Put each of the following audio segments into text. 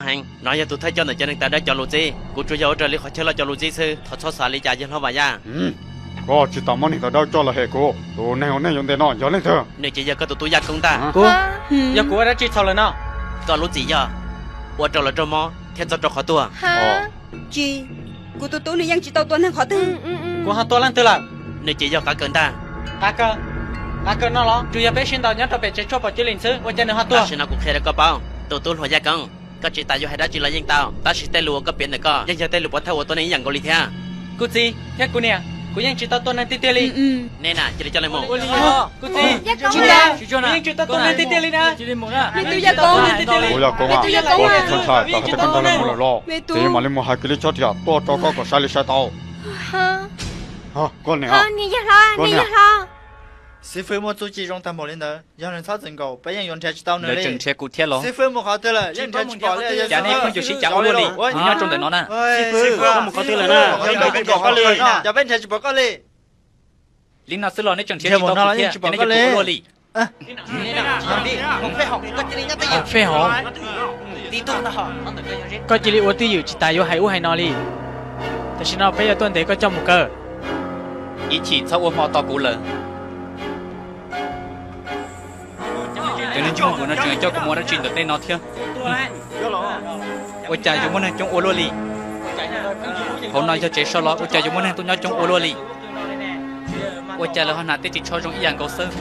heev. No yog tus thawj coj ntawm cov neeg tawv dawb cov lus txib, kuv tsuas yog ua raws li qhov chaw loj cov lus txib xwb, thov txhob xav li cas yawg hlob Vam Yaj. Koj tsis tau muab neeg tawv dawb coj los hem kuv. Tus neeg uas nej yuav ntes no yog leej twg? Nws ces yog koj tus tub Yaj Koob ntag. Kuv, yog kuv ua dab tsi txhaum lawm no? Koj lub txim yog ua rau lawv raug mob thiab txog rau qhov tuag. Tsis, kuv tus tub nws yeej tsis tau tua neeg qhov twg. Kuv ho tua leej twg lawm? Nws ces yog Qav Kaws ntag. Qav Kaws? Qav Kaws no los tsuas yog peb sib ntaus nyob rau pem tsev tshuaj pom cib lim xwb, ua cas nws ho tuag? Tam sim no kuv qhia rau koj paub, tus tub hluas Yaj Koob, koj tsis tas yuav hais dab tsi los yeej tau, tab sis tej lus uas koj piav ntawm koj yeej yog tej lus pov thawj uas tua neeg ib yam nkaus li thiab. Kuv txiv thiab kuv niam, kuv yeej tsis tau tua neeg tiag tiag li. Nej na, cia li coj leej mus. Ua li os, kuv txiv, kuv yeej tsis tau tua neeg tiag tiag li na. Kuv yog Koob, kuv tsis txhob ntshai, txawm hais tias koj nrog leej mus lawm los ces mam li mus hais kiag li chob riam tuaj rau koj kom saib li saib tau. Koj niam, koj niam. Xib fwb muaj txuj ci zoo tag npaum li ntawd, yog nws txhob txwm nkaum peb yeej yuav nrhiav tsis tau nws li. Tseem nrhiav kuv thiab los? Xib fwb mus qhov twg lawm yeej nrhiav tsis pom li. Cas nej pheej yuav sib cav ua luaj li? Kuv nyob rau ntawm no na. Xib fwb, koj mus qhov twg lawm na? Cov peb nrhiav tsis pom koj li. Li no xwb los nej tseem nrhiav tsis tau kuv thiab, nej yuav ua luaj li. Fej Hoom, koj cia li ua twj ywm tsis tas yuav hais ub hais no li. Tam sim no peb yuav tuaj ntes koj coj mus kaw. Ib chim txhob ua hmo tos kuv lawm. Cov neeg ntsej muag vwm no tseem coj kuv mus ua dab tsi ntawm tej no thiab? Ua cas yuav muaj neeg coob ua luaj li? Hauv no yog tsev so los ua cas yuav muaj neeg tuaj nyob coob ua luaj li? Ua cas lawv ho hnav tej ris tsho zoo ib yam nkaus xwb?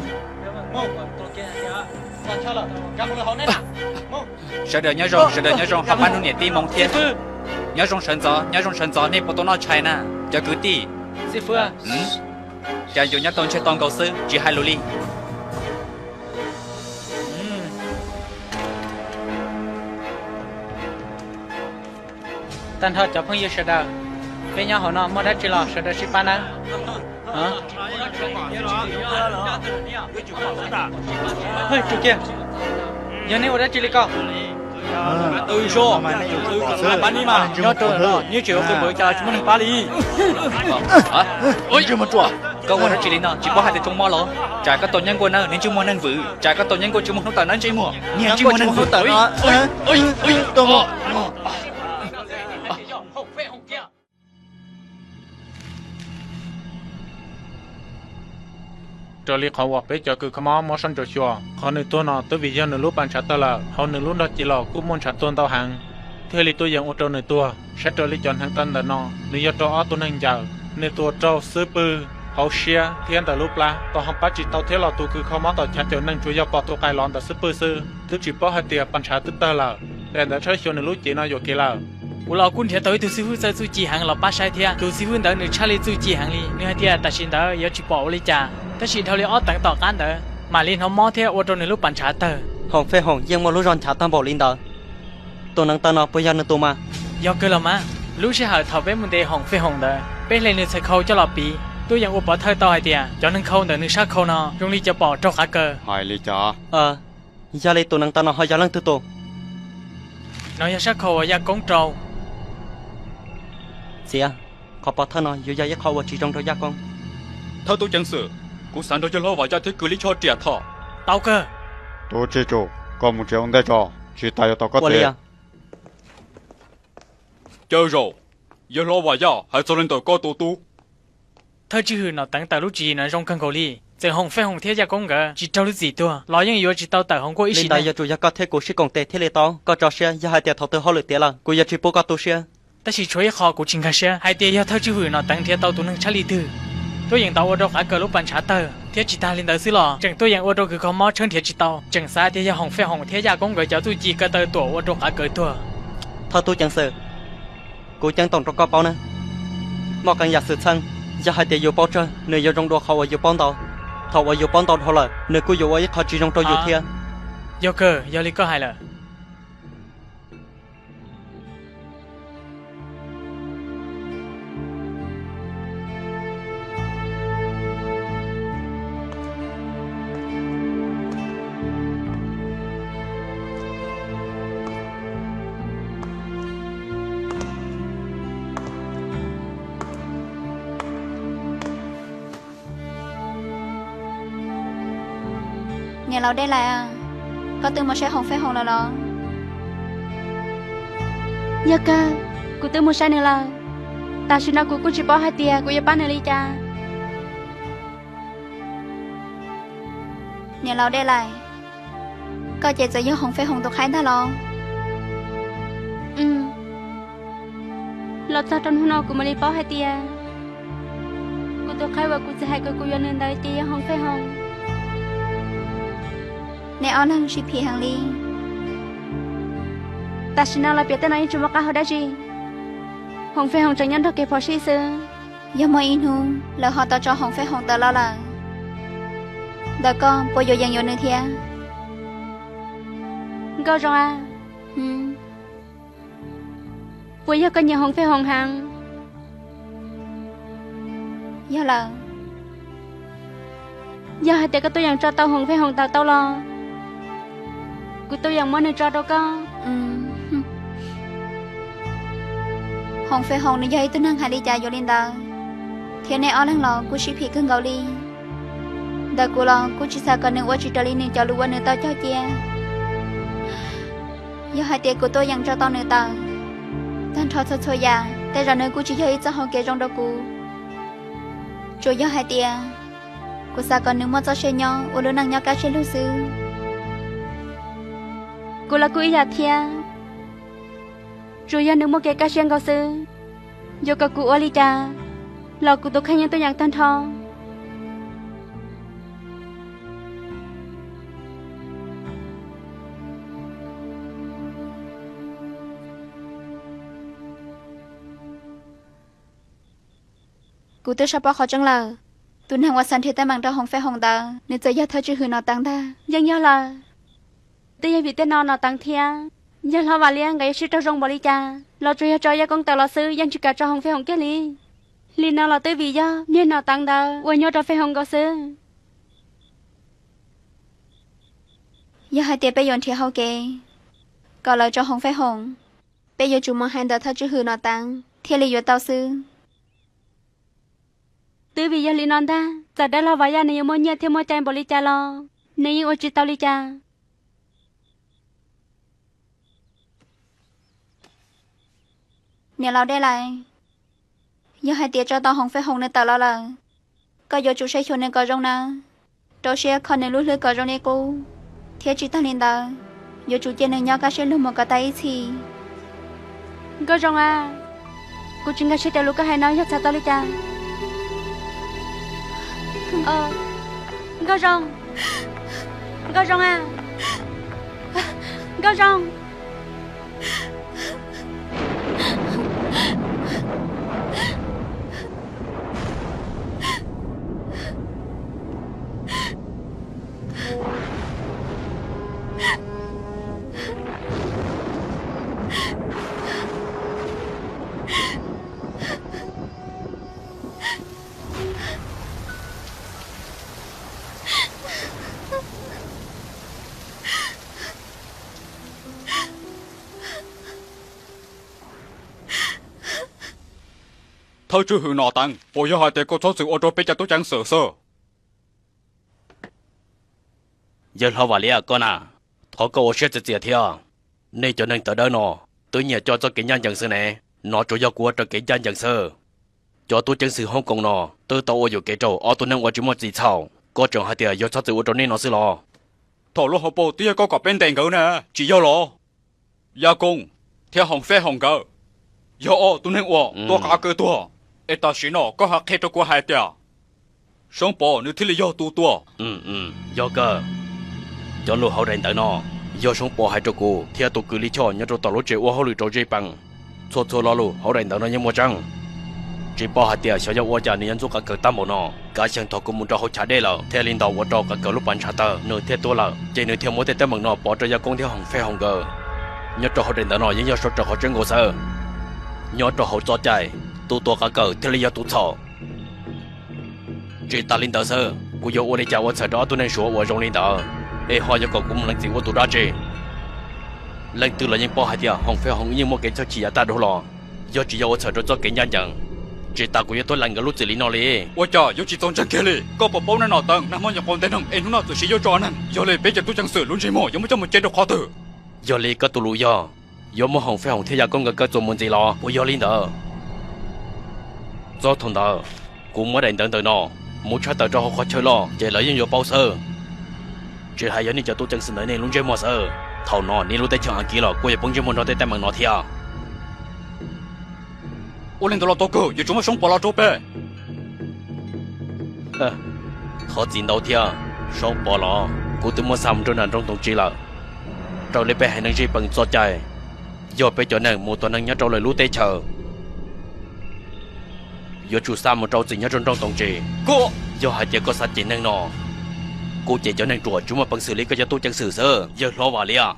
Sawv daws nyob zoo, sawv daws nyob zoo, ho pab hnub niam tib moo thiab. Nyob zoo sawv ntxov, nyob zoo sawv ntxov, nej puas tau noj tshais na? Cov kwv tij, cas yuav nyob tau ntshe tau nkaus xwb tsis hais lus li. Tag nrho cov phooj ywg sawv daws, peb nyob hauv no muaj dab tsi los sawv daws sib pab nawb. Tsum kiag, yog nej ua dab tsi li ko? Nyob rau no neb tseem ua qw npaum cas los tsis muaj neeg pab li. Koj ua dab tsi li no, tsis paub hais tias tsoo mob los? Tsam koj tau nyob nkuaj nawb, niag ntsej muag neeg vwm, tsam koj tau nyob nkuaj tsis muaj hnub tawm nawb ntsej muag, niag ntsej muag neeg vwm. Raws li qhov uas peb cov kws kho mob muab sab nraud xyuas, qhov nws tuag no twb vim yog nws lub pas ntshav tawg lawm, hauv nws lub nrog cev los kuj muaj ntshav tuag ntau heev, thiaj li tuaj yeem ua rau nws tuag. Saib raws li cov hneev tawv ntawm no, nws yog rau ob tug neeg ncaws, nws tuag raug xub pwg, hauv siab thiab ntawm lub plab. Tos ho pab tsis tau thiab los tus kws kho mob tom chav cawm neeg tsuas yog pom tus qais los ntawm xub pwg xwb, twb tsis paub hais tias pas ntshav twb tawg lawm. Daim ntawv tshawb xyuas nws lub cev no yuam kev lawm. Kuv los kuj nrhiav tau ib tug xib fwb txawj txuj ci heev los pab saib thiab. Tus xib fwb ntawd nws tshaj li txuj ci heev li, nws hais tias tam sim ntawd yuav tsis pom ua li cas, tab sis dhau li ob teev tom qab ntawd mam li hnov mob thiab ua rau nws lub pas ntshav tawg. Hoom Fej Hoom yeej muaj lub zog nchav tag npaum li ntawd. Tus neev taw no puas yog nws tus mas? Yog kawg los mas. Lub sij hawm thaum peb mus ntes Hoom Fej Hoom ntawd, peb hle nws txhais khau coj los piv, tuaj yeem ua pov thawj tau hais tias cov neeg khau ntawm nws sab khau no zoo li cov pom raug qav kaws. Hais li cas? Yog li tus neev taw no ho yog leej twg tus? No yog sab khau uas Yaj Koob rau. Txiav, qhov pov thawj no yuav yog ib qho uas tsis zoo rau Yaj Koob. Thawj tub ceev xwm, kuv xav nrog yawg hlob Vam Yaj thiab kws lib choj riam tham. Tau kawg. Tub tswj tsum, koj mus tsev ua ntej tso, tsis tas yuav tos koj tsev. Caw zaum, yawg hlob Vam Yaj hais txog li ntawm koj tus tub. Thawj tswj hwm Nom Teev tawm lub tswv yim no zoo kawg nkaus li. Txawm Hoom Fej Hoom thiab Yaj Koob nkawd tsis raug lub txim tuag los yeej yuav tsis tau tawm hauv nkuaj ib sim neej. Li ntawd yuav tsum yog koj thiab kuv sib koom tes thiaj li tau. Koj tso siab, yog hais tias thaum twg hauj lwm tiav lawm, kuv yuav tsis pub koj tu siab. Tab sis tshuav ib qho kuv tsis nkag siab, hais tias yog thawj tswj hwm Nom Teev nrhiav tau tus neeg tshaj li twg, tuaj yeem tau ua rau qav kaws lub pas ntshav tawg, thiab tsis tas li ntawd xwb los tseem tuaj yeem ua rau kws kho mob tshawb nrhiav tsis tau, tseem xav tias yog Hoom Fej Hoom thiab Yaj Koob nkawd cov txuj ci kaw taw tuam ua rau qav kaws tuag. Thawj tub ceev xwm, kuv ceeb toom rau koj paub na, muaj qee yam xwm txheej, yog hais tias yus paub tsawg, nws yuav zoo dua qhov uas yus paub ntau. Thaum uas yus paub ntau dhau lawm, nws kuj yuav ua ib qho tsis zoo rau yus thiab. Yog kawg, yog li koj hais lawm. Niam laus Dej Lais, koj twb mus saib Hoom Fej Hoom lawm los? Yog kawg, kuv twb mus saib nws lawm. Tam sim no kuv kuj tsis paub hais tias kuv yuav pab nws li cas. Niam laus Dej Lais, koj ces txawm yog Hoov Fej Hoov tus qhaib ntag los? Los txog rau hnub no kuv mam li paub hais tias kuv tus qhaib uas kuv txiv hais kom kuv yuav nws ntawd ces yog Hoov Fej Hoov. Nej ob leeg sib phim heev li. Tam sim no los piav tej no yeej tsis muaj qab hau dab tsi. Hoov Fej Hoov tseem nyob nrog kev phom sij xwb. Yog muaj ib hnub lawv ho tau tso Hoov Fej Hoov tawm los lawm, ntawm koj puas yuav yeem yuav nws thiab? Nkauj Zoo a, puas yog koj nyiam Hoov Fej Hoov heev? Yog lawm. Yog hais tias koj tuaj yeem tso tau Hoov Fej Hoov tawm tau los, kuv tuaj yeem muab nws tso rau koj. Hoov Fej Hoov nws yog ib tug neeg hais li cas yuav li ntawd, thiab nej ob leeg los kuj sib phim kawg nkaus li. Ntawm kuv los kuj tsis xav kom nws ua tsis raws li nws cov lus uas nws tau cog cia. Yog hais tias kuv tuaj yeem tso tau nws tawm, tag nrho txhua txhua yam tej zaum nws kuj tsis yog ib txoj hau kev zoo rau kuv. Tsuas yog hais tias kuv xav kom nws muaj txoj sia nyob ua lub neej nyob kaj siab lug xwb. Kuv los kuj ib yam thiab. Tsuas yog nws muaj kev kaj siab nkaus xwb. Yuav kom kuv ua li cas los kuv tus kheej yeej tuaj yeem tag nrho. Kuv twb sab paub qhov tseeb lawm. Tus neeg uas xav nrhiav teeb meem rau Hoov Fej Hoov ntawd nws txawm yog thawj tswj hwm Nom Teev ntag. Yeej yog lawm. Twb yog vim tej no Nom Teev thiab yawg hlob Vam Liab nkawd yuav sib raug zoo npaum li cas los tsuas yog tso Yaj Koob tawm los xwb, yeej tsis kam tso Hoov Fej Hoov kiag li. Li no los twb vim yog niag Nom Teev ntawd uas nyuaj rau Fej Hoov nkaus xwb. Yog hais tias peb yuav nrhiav hau kev kom lawv tso Hoov Fej Hoov, peb yuav tsum mus hais ntawm thawj tswj hwm Nom Teev thiaj li yuav tau xwb. Twb vim yog li no ntag, txawm dab laug Vam Yaj nws yuav muaj nyiaj thiab muaj cai npaum li cas los nws yeej ua tsis tau li cas. Niam laus Dej Lais, yog hais tias tso tau Hoov Fej Hoov nws tawm los lawm, koj yuav tsum saib xyuas nws kom zoo nawb, rau siab kho nws lub hlwb kom zoo li qub, thiab tsis tag li ntawd, yuav tsum cia nws nyob kaj siab lug mus kom tag ib txhis. Nkauj Zoo a, kuv tsis nkag siab cov lus koj hais no yog txhais tau li cas. Nkauj Zoo, Nkauj Zoo a, Nkauj Zoo. Thawj tswj hwm Nom Teev, puas yog hais tias koj txhob txwm ua rau peb cov tub ceev xwm xwb? Yawg hlob Vam Liab koj na, thov koj ua siab txias txias thiab. Nej cov neeg tawv dawb no twb nyiam coj txoj kev ncaj ncees xwb ne. No tsuas yog kuv ua raws kev ncaj ncees xwb. Cov tub ceev xwm Hoob Koos no twb tau ua yuam kev rau ob tug neeg uas tsis muaj txim txhaum, koj tseem hais tias yog txhob txwm ua rau nej no xwb los? Thaum lub hauv paus twb yog koj kom peb ntes nkawd na, tsis yog los? Yaj Koob thiab Hoom Feb Hoom nkawd yog ob tug neeg uas tua qav kaws tuag, es tam sim no koj ho qhia rau kuv hais tias Soob Pov nws thiaj li yog tus tua. Yog kawg, cov lus hauv daim ntawv no yog Soob Pov hais rau kuv thiab tus kws Lis Choj nyob rau tom lub tsev ua hauj lwm rau Zej Pees. Txhua txhua lo lus hauv daim ntawv no yeej muaj tseeb. Tsis paub hais tias xyov yog ua cas nws yuav ntxub qav kaws tag npaum no. Kav xyeem thaum kuv mus rau hauv chav dej lawm thiaj li ntaus ua rau qav kaws lub pas ntshav tawg nws thiaj tuag lawm, ces nws thiaj muab tej teeb meem no pov rau Yaj Koob thiab Hoom Feb Hoom nkawd. Nyob rau hauv daim ntawv no yeej yog sau raws qhov tseeb nkaus xwb. Nyob rau hauv txoj cai, tus tua qav kaws thiaj li yog tus txhaum. Tsis tas li ntawd xwb, kuv yuav ua li cas ua txhawm rau ob tug neeg Suav uas zoo li ntawd, es ho yuav kom kuv mus lees txim ua tus dab tsi? Leej twg los yeej paub hais tias Hoom Feb Hoom yeej muaj kev txhawj chim yav tag dhau los. Yog tsis yog ua txhawm rau txoj kev ncaj ncees, tsis tas kuv yuav tuaj lees nkawd lub txim li no li. Ua cas yuav tsis txaus ntseeg kiag li? Koj puas paub nag Nom Teev nag hmo nyuam qhuav ntes neeg es hnub no txawm siv yuav tso neeg? Yog li peb cov tub ceev xwm lub ntsej muag yuav muaj coj mus cev rau qhov twg? Yog li koj tus lus yog, Yuav muaj Hoom Fej Hoom thiab Yaj Koob nkawd kawm txuas mus ntxiv los puas yog li ntawd? Txog thaum ntawd, kuv muab daim ntawv ntawm no mus tshaj tawm rau hauv qhov chaw loj ces lawv yeej yuav paub xwb. Tsis hais yog nej cov tub ceev xwm ntawd nej lub ntsej muag xwb, thaum no nej lub teb chaws Askiv los kuj yuav poob ntsej muag nrog tej teeb meem no thiab. Ua li ntawd los tau kawg, yuav tsum muaj Soob Pov los rau peb. Thov txim ntau thiab, Soob Pov los kuv twb muab xa mus rau nram nroog Toom Tsis lawm. Raws li peb haiv neeg zij peem txoj cai, yog peb cov neeg mus tua neeg nyob rau lwm lub teb chaws, yuav tsum xa mus rau txim nyob rau nroog Toom Tsis. Yog hais tias koj xav cem neeg no, kuj cem cov neeg ruam tsis muaj peev xwm li koj cov tub ceev xwm xwb. Yawg hlob Vam Liab,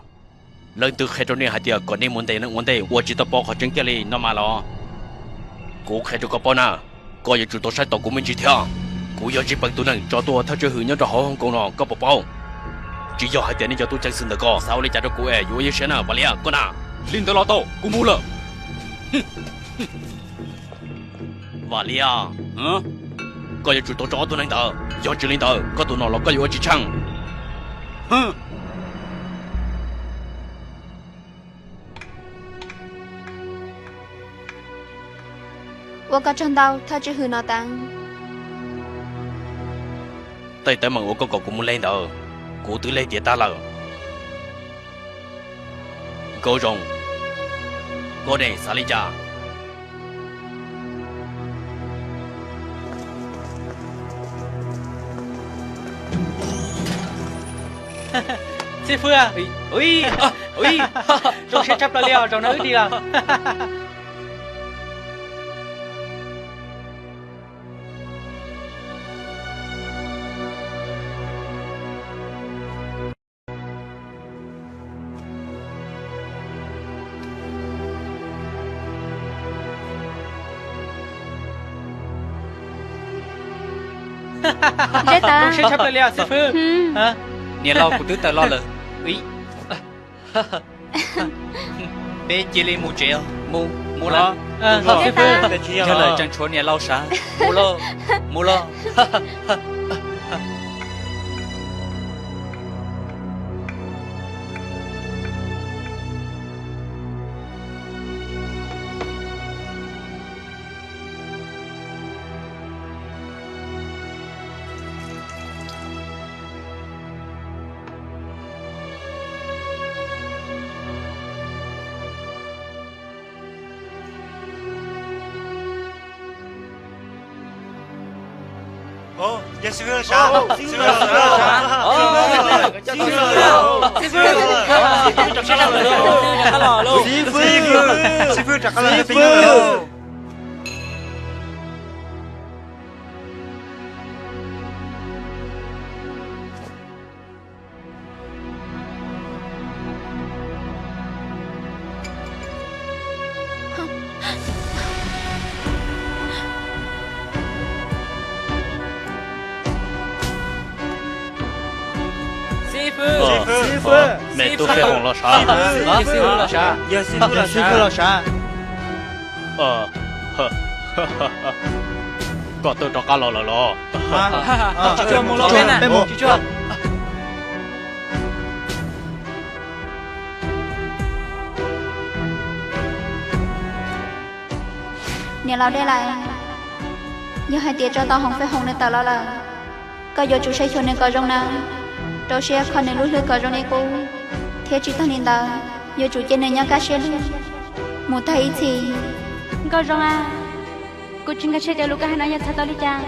leej twg qhia rau nej hais tias kom nej mus ntes neeg ua ntej uas tsis tau paub qhov tseeb kiag li no mas los? Kuv qhia rau koj paub na, koj yuav tsum tau saib taus kuv me ntsis thiab. Kuv yog zij peem tus neeg tso tuaj ua thawj tswj hwm nyob rau hauv Hoos Koos no, koj puas paub? Tsis yog hais tias nej cov tub ceev xwm ntawm ko xav ua li cas rau kuv es yuav ua ib siab na, Vam Liab, koj na. Li ntawd los tau, kuv mus lawm. Vam Liab, koj yuav tsum tau tso ob tug neeg ntawd, yog tsis li ntawd koj tus nom los koj yuav ua tsis tsheej. Ua koj tsaug ntau thawj tswj hwm Nom Teev. Tej teeb meem uas koj kom kuv mus leg ntawd, kuv twb leg tiav tag lawm. Nkauj Zoo, koj ne xav li cas? Xib fwb, zoo siab tshaj plaws li os, zaum no wb dim lawm. Zoo siab tshaj plaws li os xib fwb. Niam laus, kuv twb tawm los lawm. Peb cia li mus tsev os. Mus, mus lawm. Xib fwb, yog lawm tseem tshuav niam laus sav. Mus lauj, mus lauj. Xib fwb, xib fwb rov qab los. Xib fwb, xib fwb, me tub Fej Hoom los sav. Xib fwb los sav. Yog xib fwb los sav. Koj twb rov qab los lawm los? Tsis tshua, mus los peb na, peb mus tsis tshua. Niam laus Dej Lais, yog hais tias tso tau Hoom Fej Hoom nws tawm los lawm, koj yuav tsum saib xyuas nws kom zoo na, rau siab kho nws lub hlwb kom zoo li qub, thiab tsis tag li ntawd yuav tsum cia nws nyob kaj siab lug mus tag ib txhis. Nkauj Zoo a, kuv tsis nkag siab tias lus koj hais no yog txhais tau li cas.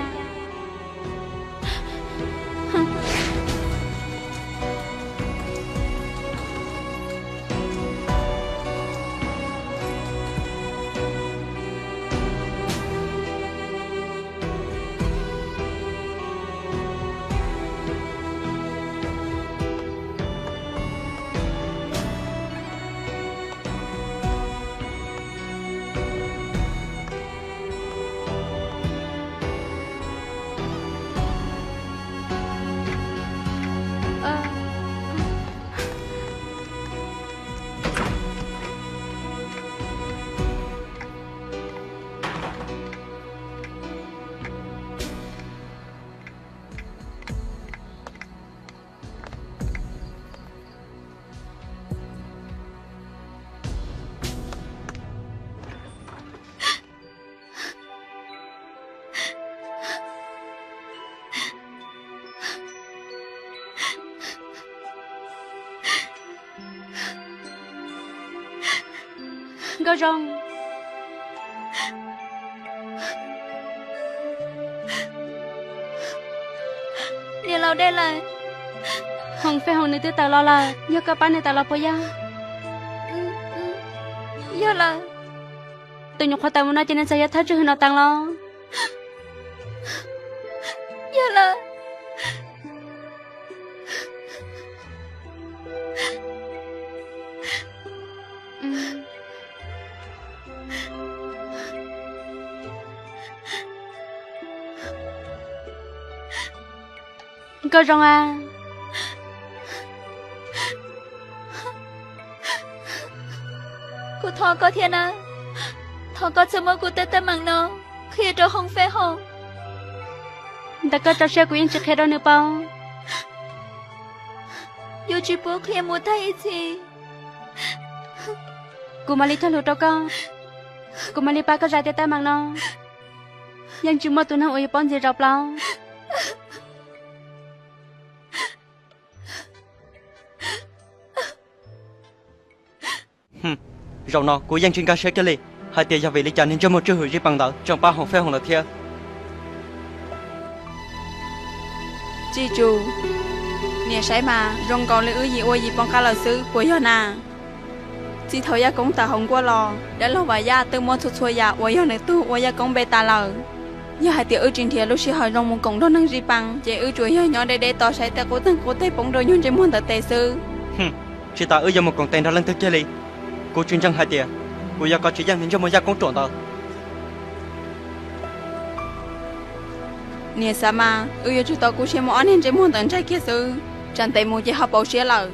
Nkauj Zoo. Niam laus Dej Laim. Hoom Fej Hoom nws twb tawm los lawm, yog koj pab nws tawm los puas yog? Yog lawm. Tus nyuam qhuav tawm mus no ces nws txawm yog thawj tswj hwm Nom Teev los? Yog lawm. Nkauj Zoo a, kuv thov koj thiab na, thov koj txhob muab kuv tej teeb meem no qhia rau Hoom Fej Hoom. Ntawm koj tso siab kuv yeej tsis qhia rau nws paub. Yuav tsis pub qhia mus tag ib txhis. Kuv mam li cog lus rau koj, kuv mam li pab koj zais tej teeb meem no. Yeej tsis muaj tus neeg uas yuav paub ntxiv zaum plaub. Zaum no kuv yeej tsis nkag siab kiag li, hais tias yog vim li cas niag ntsej muag tswj hwm Zij Pees ntawd tseem pab Hoom Fej Hoom lawm thiab. Tsij Tsu, niam saib mas zoo nkaus li wb yim ua yim poob qab lawm xwb puas yog na? Txij thaum Yaj Koob tawm hauv nkuaj los, dab laug Vam Yaj twb muab txhua txhua yam uas yog nws tug ua Yaj Koob npe tas lawm. Yog hais tias wb tsis nrhiav lub sij hawm zoo mus koom nrog neeg Zij Pees ces wb tsuas yog nyob deb deb tos saib tej qub txeeg qub teg poob rau nyuag ntsej muag ntawd tes xwb. Tsis tas wb yuav mus koom tes nrog leej twg kiag li. Kuv tsis ntseeg hais tias kuv yuav kov tsis yeej niag ntsej muag Yaj Koob ruam ntawd. Niam xav mas wb yuav tsum tau kub siab muab ob niag ntsej muag ntawd ntsais kiag xwb, tsam ntev mus ces ho pauv siab lawm.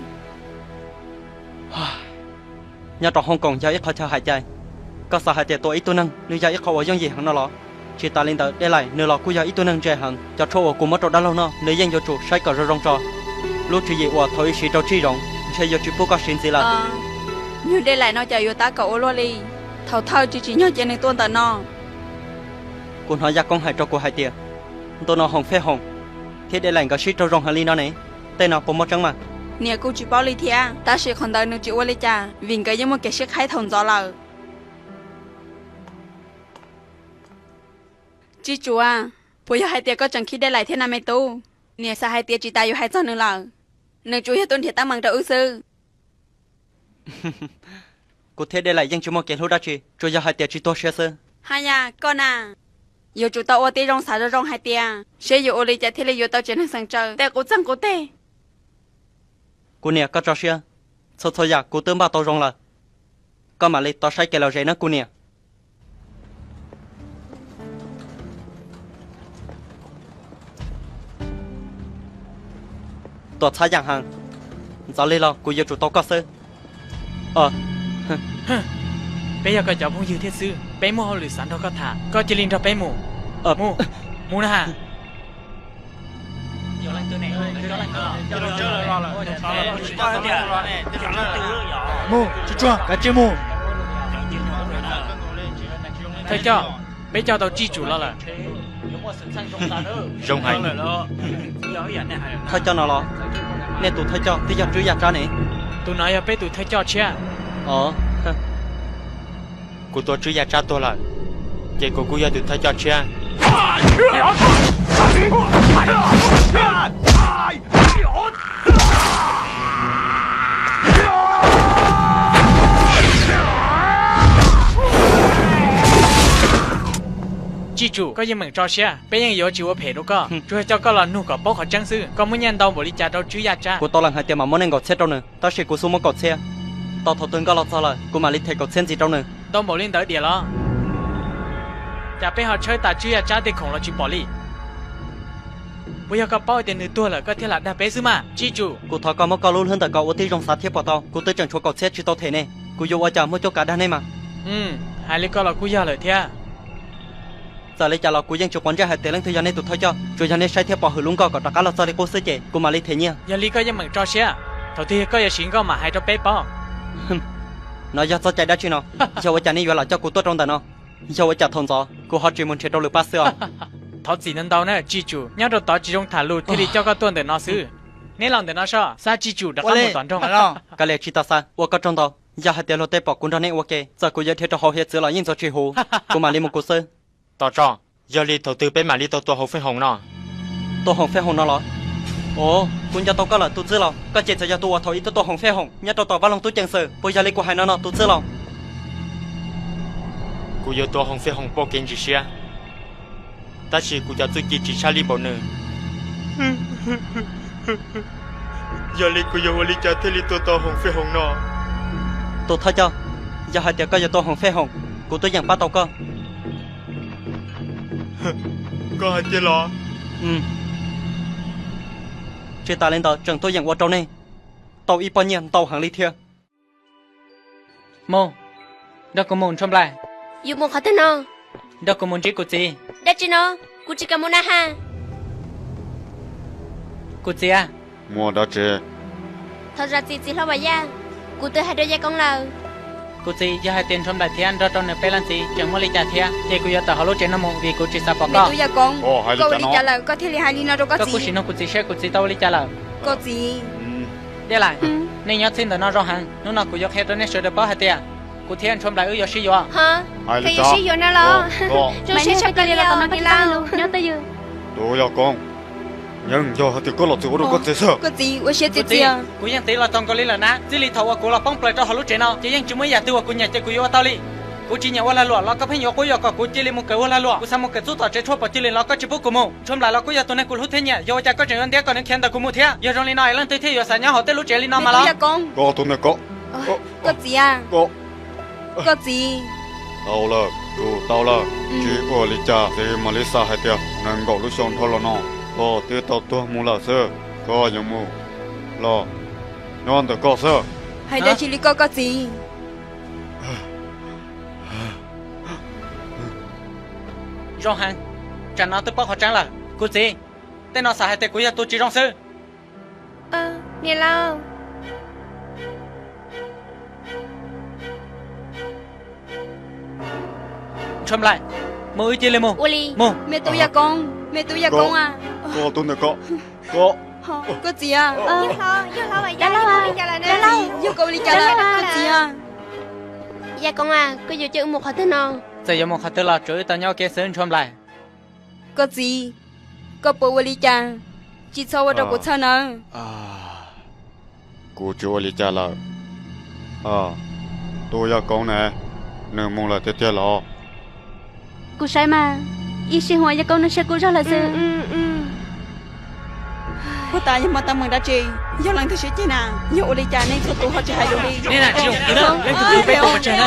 Nyob rau Hong Koom yog ib qho chaw hais cai, koj xav hais tias tua ib tug neeg nws yog ib qho uas yooj yim heev no los? Tsis tas li ntawd Dej Laim nws los kuj yog ib tug neeg ntse heev, cov tshuaj uas kuv muab rau dab laug noj nws yeej yuav tsum saib kom zoo zoo tso. Lub tswv yim uas thaum ub siv rau Tsij Zoov ntshe yuav tsis pub koj siv ntxiv lawm. Nyuag Dej Laim no cas yuav tab kaum ua luaj li, thaum thawj tsis tsim nyog cia nws tuaj ntawm no. Kuv hnov Yaj Koob hais rau kuv hais tias ntu no Hoom Fej Hoom thiab Dej Laim nkawd sib raug zoo heev li no ne, tej no puas muaj tseeb mas? Niam kuj tsis paub li thiab, tab sis qhov ntawd nws tsis ua li cas vim nkawd yeej muaj kev sib qhaib thaum ntxov lawm. Tsij Tsu, puas yog hais tias koj tseem khib Dej Laim thiab na me tub? Niam xav hais tias tsis tas yus hais txog nws lawm, nws tsuas yog tuaj nrhiav teeb meem rau wb xwb. Kuv thiab Dej Laim yeej tsis muaj kev hlub dab tsi, tsuas yog hais tias tsis tuag siab xwb. Haj yam, koj na, yuav tsum tau ua tib zoo xav zoo zoo hais tias seb yuav ua li cas thiaj li yuav tau tsev neeg xeem tsaws tej qub txeeg qub teg. Kuv niam, koj tso siab, txhua txhua yam kuv twb npaj tau zoo lawm, koj mam li tos saib kev lom zem nawb kuv niam. Tuam Txhab Yam Hees, ntxov li los kuv yuav tsum tau koj xwb. Peb yog koj cov phooj ywg thiab xwb, peb muaj hauj lwm xav nrog koj tham, koj cia li nrog peb mus. Mus, mus na. Mus, tsuag tsuag, kav tsij mus. Thawj coj, peb coj tau Tsij Tsum los lawm. Zoo heev. Thawj coj no los? Nej tus thawj coj twb yog Tswb Yaj Tsab ne. Tus no yog peb tus thawj coj tshiab. Os, kuv tua Tswb Yaj Tsab tuag lawm, ces kuv kuj yog tus thawj coj tshiab. Tsij Tsum, koj yeej meem tso siab, peb yeej yuav tsis ua phem rau koj, tsuas yog coj koj los nug kom paub qhov tseeb xwb. Koj muaj nyiaj ntau npaum li cas rau Tswb Yaj Tsab? Kuv tau lees hais tias mam muab nees nkaum txhiab rau nws, tab sis kuv xub muab kaum txhiab. Tos thaum twg nkoj los txog lawm, kuv mam li them kaum txhiab ntxiv rau nws. Ntau npaum li ntawd diam los? Cas peb ho tshawb tas Tswb Yaj Tsab tej khoom los tsis pom li? Puas yog koj paub tias nws tuag lawm koj thiaj lam dag peb xwb mas, Tsij Tsum? Kuv thov koj muab koj lub hlwb ntawm ko ua tib zoo xav thiab puas tau, kuv twb tseem tshuav kaum txhiab tsis tau them ne, kuv yuav ua cas muaj cuab kav dag nej mas? Hais li ko los kuj yog lawm thiab. Txawm li cas los kuv yeej tsis quav ntsej hais tias leej twg yog nej tus thawj coj, tsuas yog nej saib thiab pom hwm lub nkoj kom rov qab los txog li qub xwb ces kuv mam li them nyiaj. Yog li koj yeej meem tso siab, thaum twg koj yuav siv nkoj mam hais rau peb paub. No yog txoj cai dab tsi no? Yog ua cas nej yuav lam coj kuv tuaj rau ntawm no? Yog ua cas thaum ntxov kuv ho tsis mus nrhiav rau lwm pab xwb os? Thov txim ntau ntau na Tsij Tsum, nyob rau tod tsis zoo tham lus thiaj li coj koj tuaj ntawm no xwb. Neb los ntawm no soj, xa Tsij Tsum rov qab mus tom nroog. Kav liam, tsis tas xa, ua koj tsaug ntau. Yog hais tias luag tej pom kuv nrog nej ua ke, txawm kuv yuav dhia rau hauv hiav txwv los yeej txaus tsis huv. Kuv mam li mus kuv xwb. Tom tso, yog li thaum twg peb mam li tau tua hauv fej hoom no? Tua hauv fej hoom no los? Ov, kuv nco tau koj lawm tus txwj laus. Koj ces txawm yog tus uas thaum ub tuaj tua hauv fej hoom nyob rau tom vaj loog tub ceev xwm, puas yog li kuv hais no no tus txwj laus? Kuv yuav tua hauv fej hoom pauj kev ntsis siab, tab sis kuv cov txuj ci tsis tshaj lij npaum nws. Yog li kuv yuav ua li cas thiaj li tua tau hauv fej hoom no? Tus thawj coj, yog hais tias koj yuav tua hauv fej hoom, kuv tuaj yeem pab tau koj. Koj hais tiag los? Tsis tas li ntawd tseem tuaj yeem ua rau nej tau ib pob nyiaj ntau heev li thiab. Mus, nrog kuv mus Ntshuaj Nplaim. Yuav mus qhov twg no? Nrog kuv mus ntsib kuv txiv. Dab tsi no? Kuv tsis kam mus na ha. Kuv txiv a. Muaj dab tsi? Thov zam txim txiv hlob Vam Yaj, kuv twb hais rau Yaj Koob lawm. Kuv txiv, yog hais tias Ntshuaj Nplaim thiab nrog rau nws peb leej txiv tseem muaj li cas thiab, ces kuv yuav tawm hauv lub tsev no mus vim kuv tsis xav pom koj. Yaj Koob, koj ua li cas lawm koj thiaj li hais li no rau koj txiv? Kuj sim nug kuv txiv seb kuv txiv tau ua li cas lawm. Koj txiv. Dej Laim, nej nyob txij ntawm no zoo heev, hnub no kuv yuav qhia rau nej sawv daws paub hais tias kuv thiab Ntshuaj Nplaim wb yuav sib yuav. Hais li cas? Sib yuav no los? Zoo siab tshaj plaws li los tom no koj tsis tau lus nyob twj ywm. Tus Yaj Koob, yeej yog hais tias koj los txwm ua rau koj txiv xwb. Koj txiv, ua siab txias txias. Kuv yeej tiv los txog nkaus li lawm na, txij li thaum uas kuv los poob plaws rau hauv lub tsev no ces yeej tsis muaj ib yam twg uas kuv nyiam ces kuv yuav ua tau li. Kuv tsis nyiam ua lag luam los koj pheej yuav quab yuam kom kuv cia li mus kawm ua lag luam. Kuv xav mus kawm txuj tom tsev tshuaj pom cia li los koj tsis pub kuv mus. Ntshuaj Nplaim los kuj yog tus neeg kuv hlub thiab nyiam, yog ua cas koj tseem yuav ntiab kom nws khiav ntawm kuv mus thiab? Yog zoo li no es leej twg thiaj yuav xav nyob hauv tej lub tsev li no mas los? Koj tus niag koj. Koj txiv a. Koj txiv. Tau lawm, tus tau lawm, tsis ua li cas, txiv mam li xav hais tias nees nkaum lub xyoo dhau los no koj twb tau tuag mus lawm xwb, koj yuav mus los nyob ntawm koj xwb. Hais dab tsi li koj koj txiv? Zoo heev, tsam no twb paub qhov tseeb lawm. Kuv txiv, tej no xav hais tias kuv yog tus tsis zoo xwb. Niam laus. Ntshuaj Nplaim, mus wb cia li mus. Ua li. Mus. Me tub Yaj Koob, me tub Yaj Koob a. Koj tus ntawm koj, koj. Koj txiv a. Yog koj ua li cas lawm koj txiv a? Yaj Koob a, koj yuav coj wb mus qhov twg no? Txawm yuav mus qhov twg los tsuav wb tau nyob ua ke xwb Ntshuaj Nplaim. Koj txiv, koj puas ua li cas? Tsis txhob ua rau kuv txhawj nawb. Kuv tsis ua li cas lawm. Tus Yaj Koob ne, nws mus lawm tiag tiag los? Kuv saib mas, ib sij huam Yaj Koob nws siab kuj zog lawm xwb. Puag ta yog muaj teeb meem dab tsi? Yog leej twg siab ceg na? Yog ua li cas nej txhua tus ho tsis hais lus li? Nej na tsis zoo kwv na, leej twg kwv peb ua pov tseg na?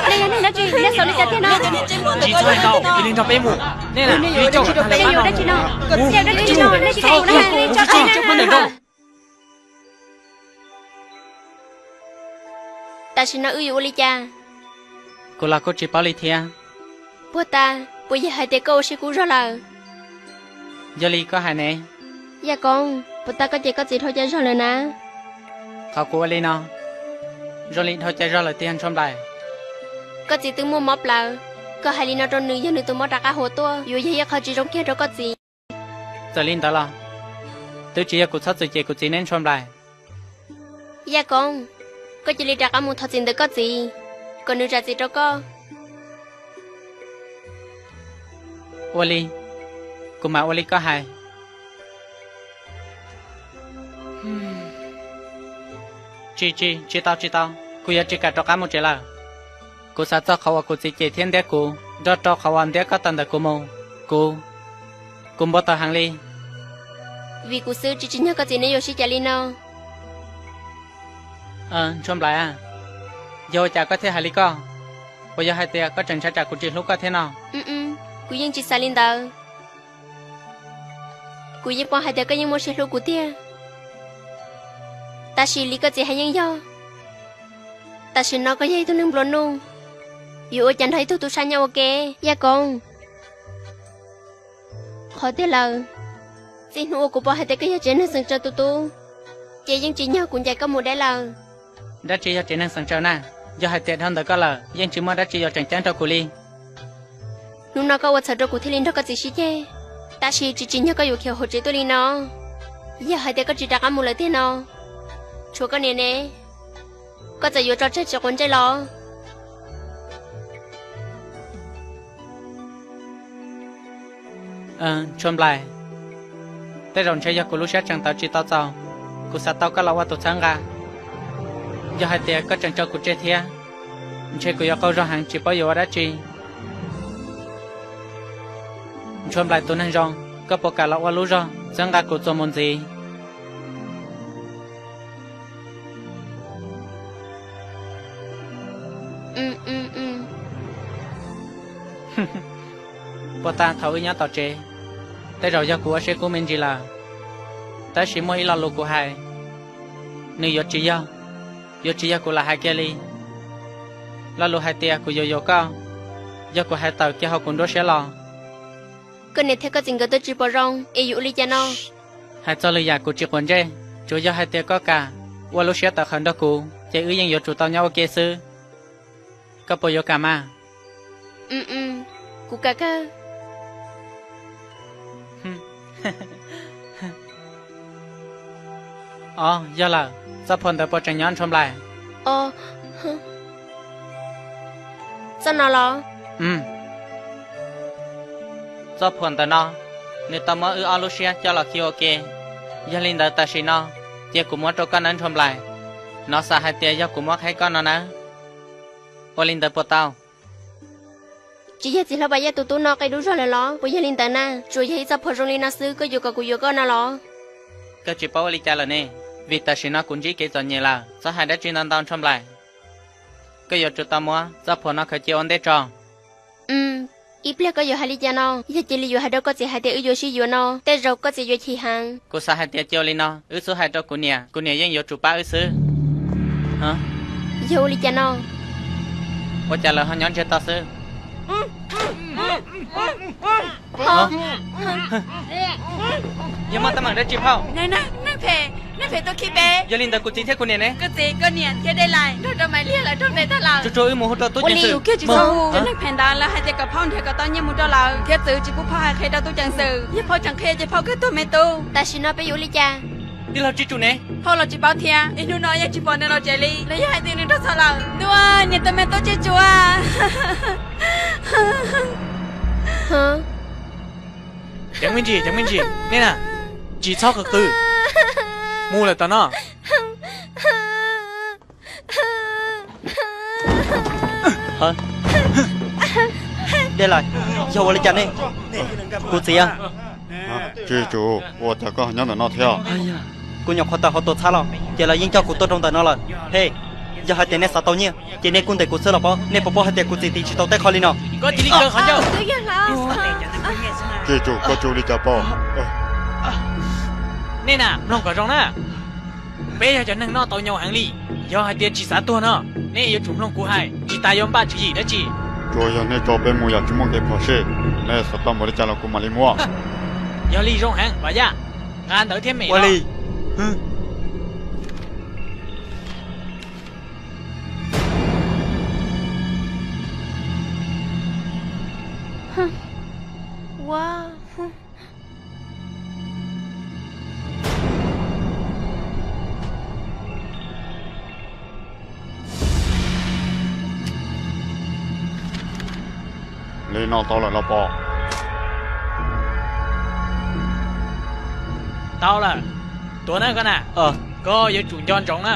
Nej yog neeg dab tsi nej xav li cas tiag no? Tsis txhob hais ntau, cia li nrog peb mus. Nej na, nej yuav dab tsi no? Nej tsis hais kuv na, kuv tsis hais. Tam sim no wb yuav ua li cas? Kuv los kuj tsis paub li thiab. Puag ta, puas yog hais tias koj ua siab kub zog lawm? Yog li koj hais ne. Yaj Koob, puag ta koj ces koj txiv dhau cai zog lawm na. Qhov kuv ua li no, zoo li dhau cai zog lawm tiag Ntshuaj Nplaim. Koj txiv twb muaj mob plawv, koj hais li no rau nws yog nws tus mob rov qab huv tuaj yuav yog ib qho tsis zoo kiag rau koj txiv. Txawm li ntawd los, twb tsis yog kuv txhob txwm cem kuv txiv ne Ntshuaj Nplaim. Yaj Koob, koj cia li rov qab mus thov txim ntawm koj txiv, kom nws zam txim rau koj. Ua li, kuv mam ua li koj hais. Tsis, tsis, tsis tau, tsis tau, kuv yuav tsis kam rov qab mus tsev lawm. Kuv xav txog qhov uas kuv txiv cem thiab ntiab kuv, nrog rau qhov uas ntiab koj tawm ntawm kuv mus. Kuv, kuv npau taws heev li. Vim kuv xwb tsis tsim nyog koj txiv ne yuav sib cav li no. Ntshuaj Nplaim, yog ua cas koj thiaj hais li koj? Puas yog hais tias koj tseem ntshai tsam kuv tsis hlub koj thiab no? Kuv yeej tsis xav li ntawd. Kuv yeej paub hais tias koj yeej muaj sij hlub kuv tiag. Tab sis li koj txiv hais yeej yog, tam sim no koj yog ib tug neeg nplua nuj, yuav ua cas nrog ib tug tub sab nyob ua ke? Yaj Koob, qhov twg lawm, txij hnub uas kuv paub hais tias koj yog tsev neeg xeem tsaws tus tub, ces yeej tsis nyog kuv ncaim koj mus deb lawm. Dab tsi yog tsev neeg xeem tsaws na? Yog hais tias dhau ntawm koj lawm yeej tsis muaj dab tsi yuav tseem ceeb rau kuv li. Hnub no koj ua txhaum rau kuv thiaj li nrog koj txiv sib ceg, tab sis tsis tsim nyog koj yuav khiav hauv tsev tuaj li no. Yog hais tias koj tsis rov qab mus lawm tiag no, tshuav koj niam ne, Koj txawm yuav tso tseg tsis quav ntsej los? Ntshua Nplaim, tej zaum ntshe yog kuv lub siab tseem tawv tsis tau txaus, kuv xav tau koj los ua tus txhawb nqa. Yog hais tias koj tseem tso kuv tseg thiab, ntshe kuv yuav qaug zog heev tsis paub yuav ua dab tsi. Ntshua Nplaim tus neeg zoo, koj puas kam los ua lub zog txhawb nqa kuv txuas mus ntxiv? Puag ta thaum wb nyob tom tsev, tej zaum yog kuv ua siab kub me ntsis lawm, tab sis muaj ib lo lus kuv hais, nws yuav tsis yog, yuav tsis yog kuv lam hais kiag li. Lo lus hais tias kuv yuav yuav koj, yog kuv hais tawm kiag hauv kuv nruab siab los. Koj niam thiab koj txiv nkawd twb tsis pom zoo es yuav ua li cas no? Hais txog lwm yam kuv tsis quav ntsej, tsuas yog hais tias koj kam ua lub siab tawv qhawv nrog kuv ces wb yeej yuav tsum tau nyob ua ke xwb. Koj puas yuav kam mas? Kuv kam kawg. Os, yog lawm, txoj phuam ntawd puas tseem nyob Ntshua Nplaim? Txoj no los? Txoj phuam ntawm no, nws tau muab wb ob lub siab coj los khi ua ke. Yog li ntawd tam sim no, cia kuv muab rau koj nawb Ntshua Nplaim. Nov xav hais tias yog kuv muab qheb koj no nawb. Ua li ntawd puas tau? Tsis yog txiv hlob Pas Yaj tus tub no qia dub zog lawm los? Puas yog li ntawd na? Tsuas yog ib txoj phuam zoo li no xwb koj yuav kom kuv yuav koj no los? Koj tsis paub ua li cas lawm ne, vim tam sim no kuv ntsib kev txom nyem lawm. Txhob hais dab tsi ntau ntau Ntshua Nplaim. Koj yuav tsum tau muab txoj phuam no khaws cia ua ntej tso. Ib pliag koj yuav hais li cas no? Yog cia li yuav hais rau koj txiv hais tias wb yuav sib yuav no, tej zaum koj txiv yuav chim heev. Kuv xav hais tias cia ua li no, wb txhob hais rau kuv niam, kuv niam yeej yuav tsum pab wb xwb. Yog ua li cas no? Ua cas lawv ho nyob ntsiag to xwb? Yog muaj teeb meem dab tsi phauj? Neeg phem, neeg phem tuaj khi peb. Yog li ntawd kuv txiv thiab kuv niam ne? Koj txiv, koj niam thiab Dej Lais nrog rau Maiv Liag lawv raug npe tag lawm. Tsuag tsuag wb mus hu rau tub ceev xwm. Cov neeg phem ntawd lawv hais tias kom phauj nrhiav kom tau nyiaj mus rau lawv thiab txwv tsis pub phauj hais qhia rau tub ceev xwm. Yog phauj tseem qhia ces phauj kawg tuag me tub. Tam sim no peb yuav ua li cas? Tij laug Tsib Tsuj ne? Phauj los tsis paub thiab, ib hnub no yeej tsis pom nws los tsev li. Lawv yog hais tias nws raug txhom lawm. Ntuj, niam tus me tub Tsib Tsuj. Ceev me ntsis, ceev me ntsis, nej na, tsis txhob qw qw. Mus lawm tom no. Dej Lais, yog ua li cas ne? Kuv txiv. Tsib Tsuj, ua cas koj nyob ntawm no thiab? Kuv nyuam qhuav tawm hauv tuam txhab los ces lawv yeej coj kuv tuaj rau ntawm no lawm. He, yog hais tias nej xav tau nyiaj ces nej kuj ntes kuv xwb los pob. Nej puas paub hais tias kuv txiv tiv tsis tau tej qho li no? Koj cia li kaw qhov ncauj. Tsib Tsuj, koj tsis ua li cas pob. Nej na, mloog kom zoo na. Peb yog cov neeg noj tau nyau heev li. Yog hais tias tsis xav tuag no, nej yuav tsum mloog kuv hais, tsis tas yuav npaj tswv yim dab tsi. Tsuas yog nej tso peb mus yam tsis muaj kev phom sij, nej xav tau npaum li cas los kuv mam li muab. Yog li zoo heev Vam Yaj, nqa ntawv thiab me ua li. Li no tau lawm los pom? Tau lawm. Tuav na koj na, koj yuav tsum nco ntsoov na.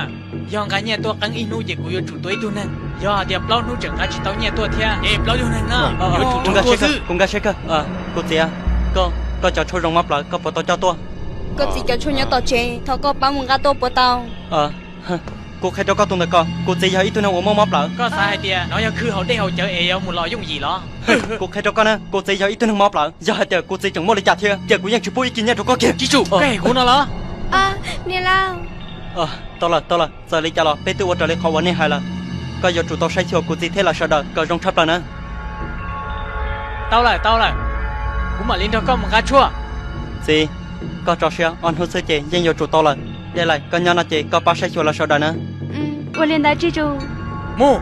Yog nqa nyiaj tuaj qeeb ib hnub ces kuv yuav tsum tua ib tug neeg. Yog hais tias plaub hnub tseem nqa tsis tau nyiaj tuaj thiab ces plaub tug neeg no yuav tsum nqa xwb. Kuv nqa siab kawg. Kuv txiv, koj, koj cov tshuaj zoo mob plawv koj puas tau coj tuaj? Koj txiv cov tshuaj nyob tom tsev, thov koj pab mus nqa tuaj puas tau? Kuv qhia rau koj tus ntawm ko, kuv txiv yog ib tug neeg uas muaj mob plawv. Koj xav hais tias no yog khw haus dej haus cawv es yuav mus los yooj yim los? Kuv qhia rau koj na, kuv txiv yog ib tug neeg mob plawv. Yog hais tias kuv txiv tseem muaj li cas thiab ces kuv yeej tsis pub ib kis nyiaj rau koj kiag. Tsib Tsuj, koj hem kuv no los? Niam laus. Tau lawm, tau lawm, txawm li cas los peb twb ua raws li qhov uas nej hais lawm. Koj yuav tsum tau saib xyuas kuv txiv thiab lawv sawv daws kom zoo tshaj plaws na. Tau lawm, tau lawm, kuv mam li nrog koj mus nqa tshuaj. Txiv, koj tso siab, ob hnub xwb ces yeej yuav tsum tau lawm. Dej Lais, koj nyob no ces koj pab saib xyuas lawv sawv daws na. Ua li ntawd Tsib Tsuj. Mus.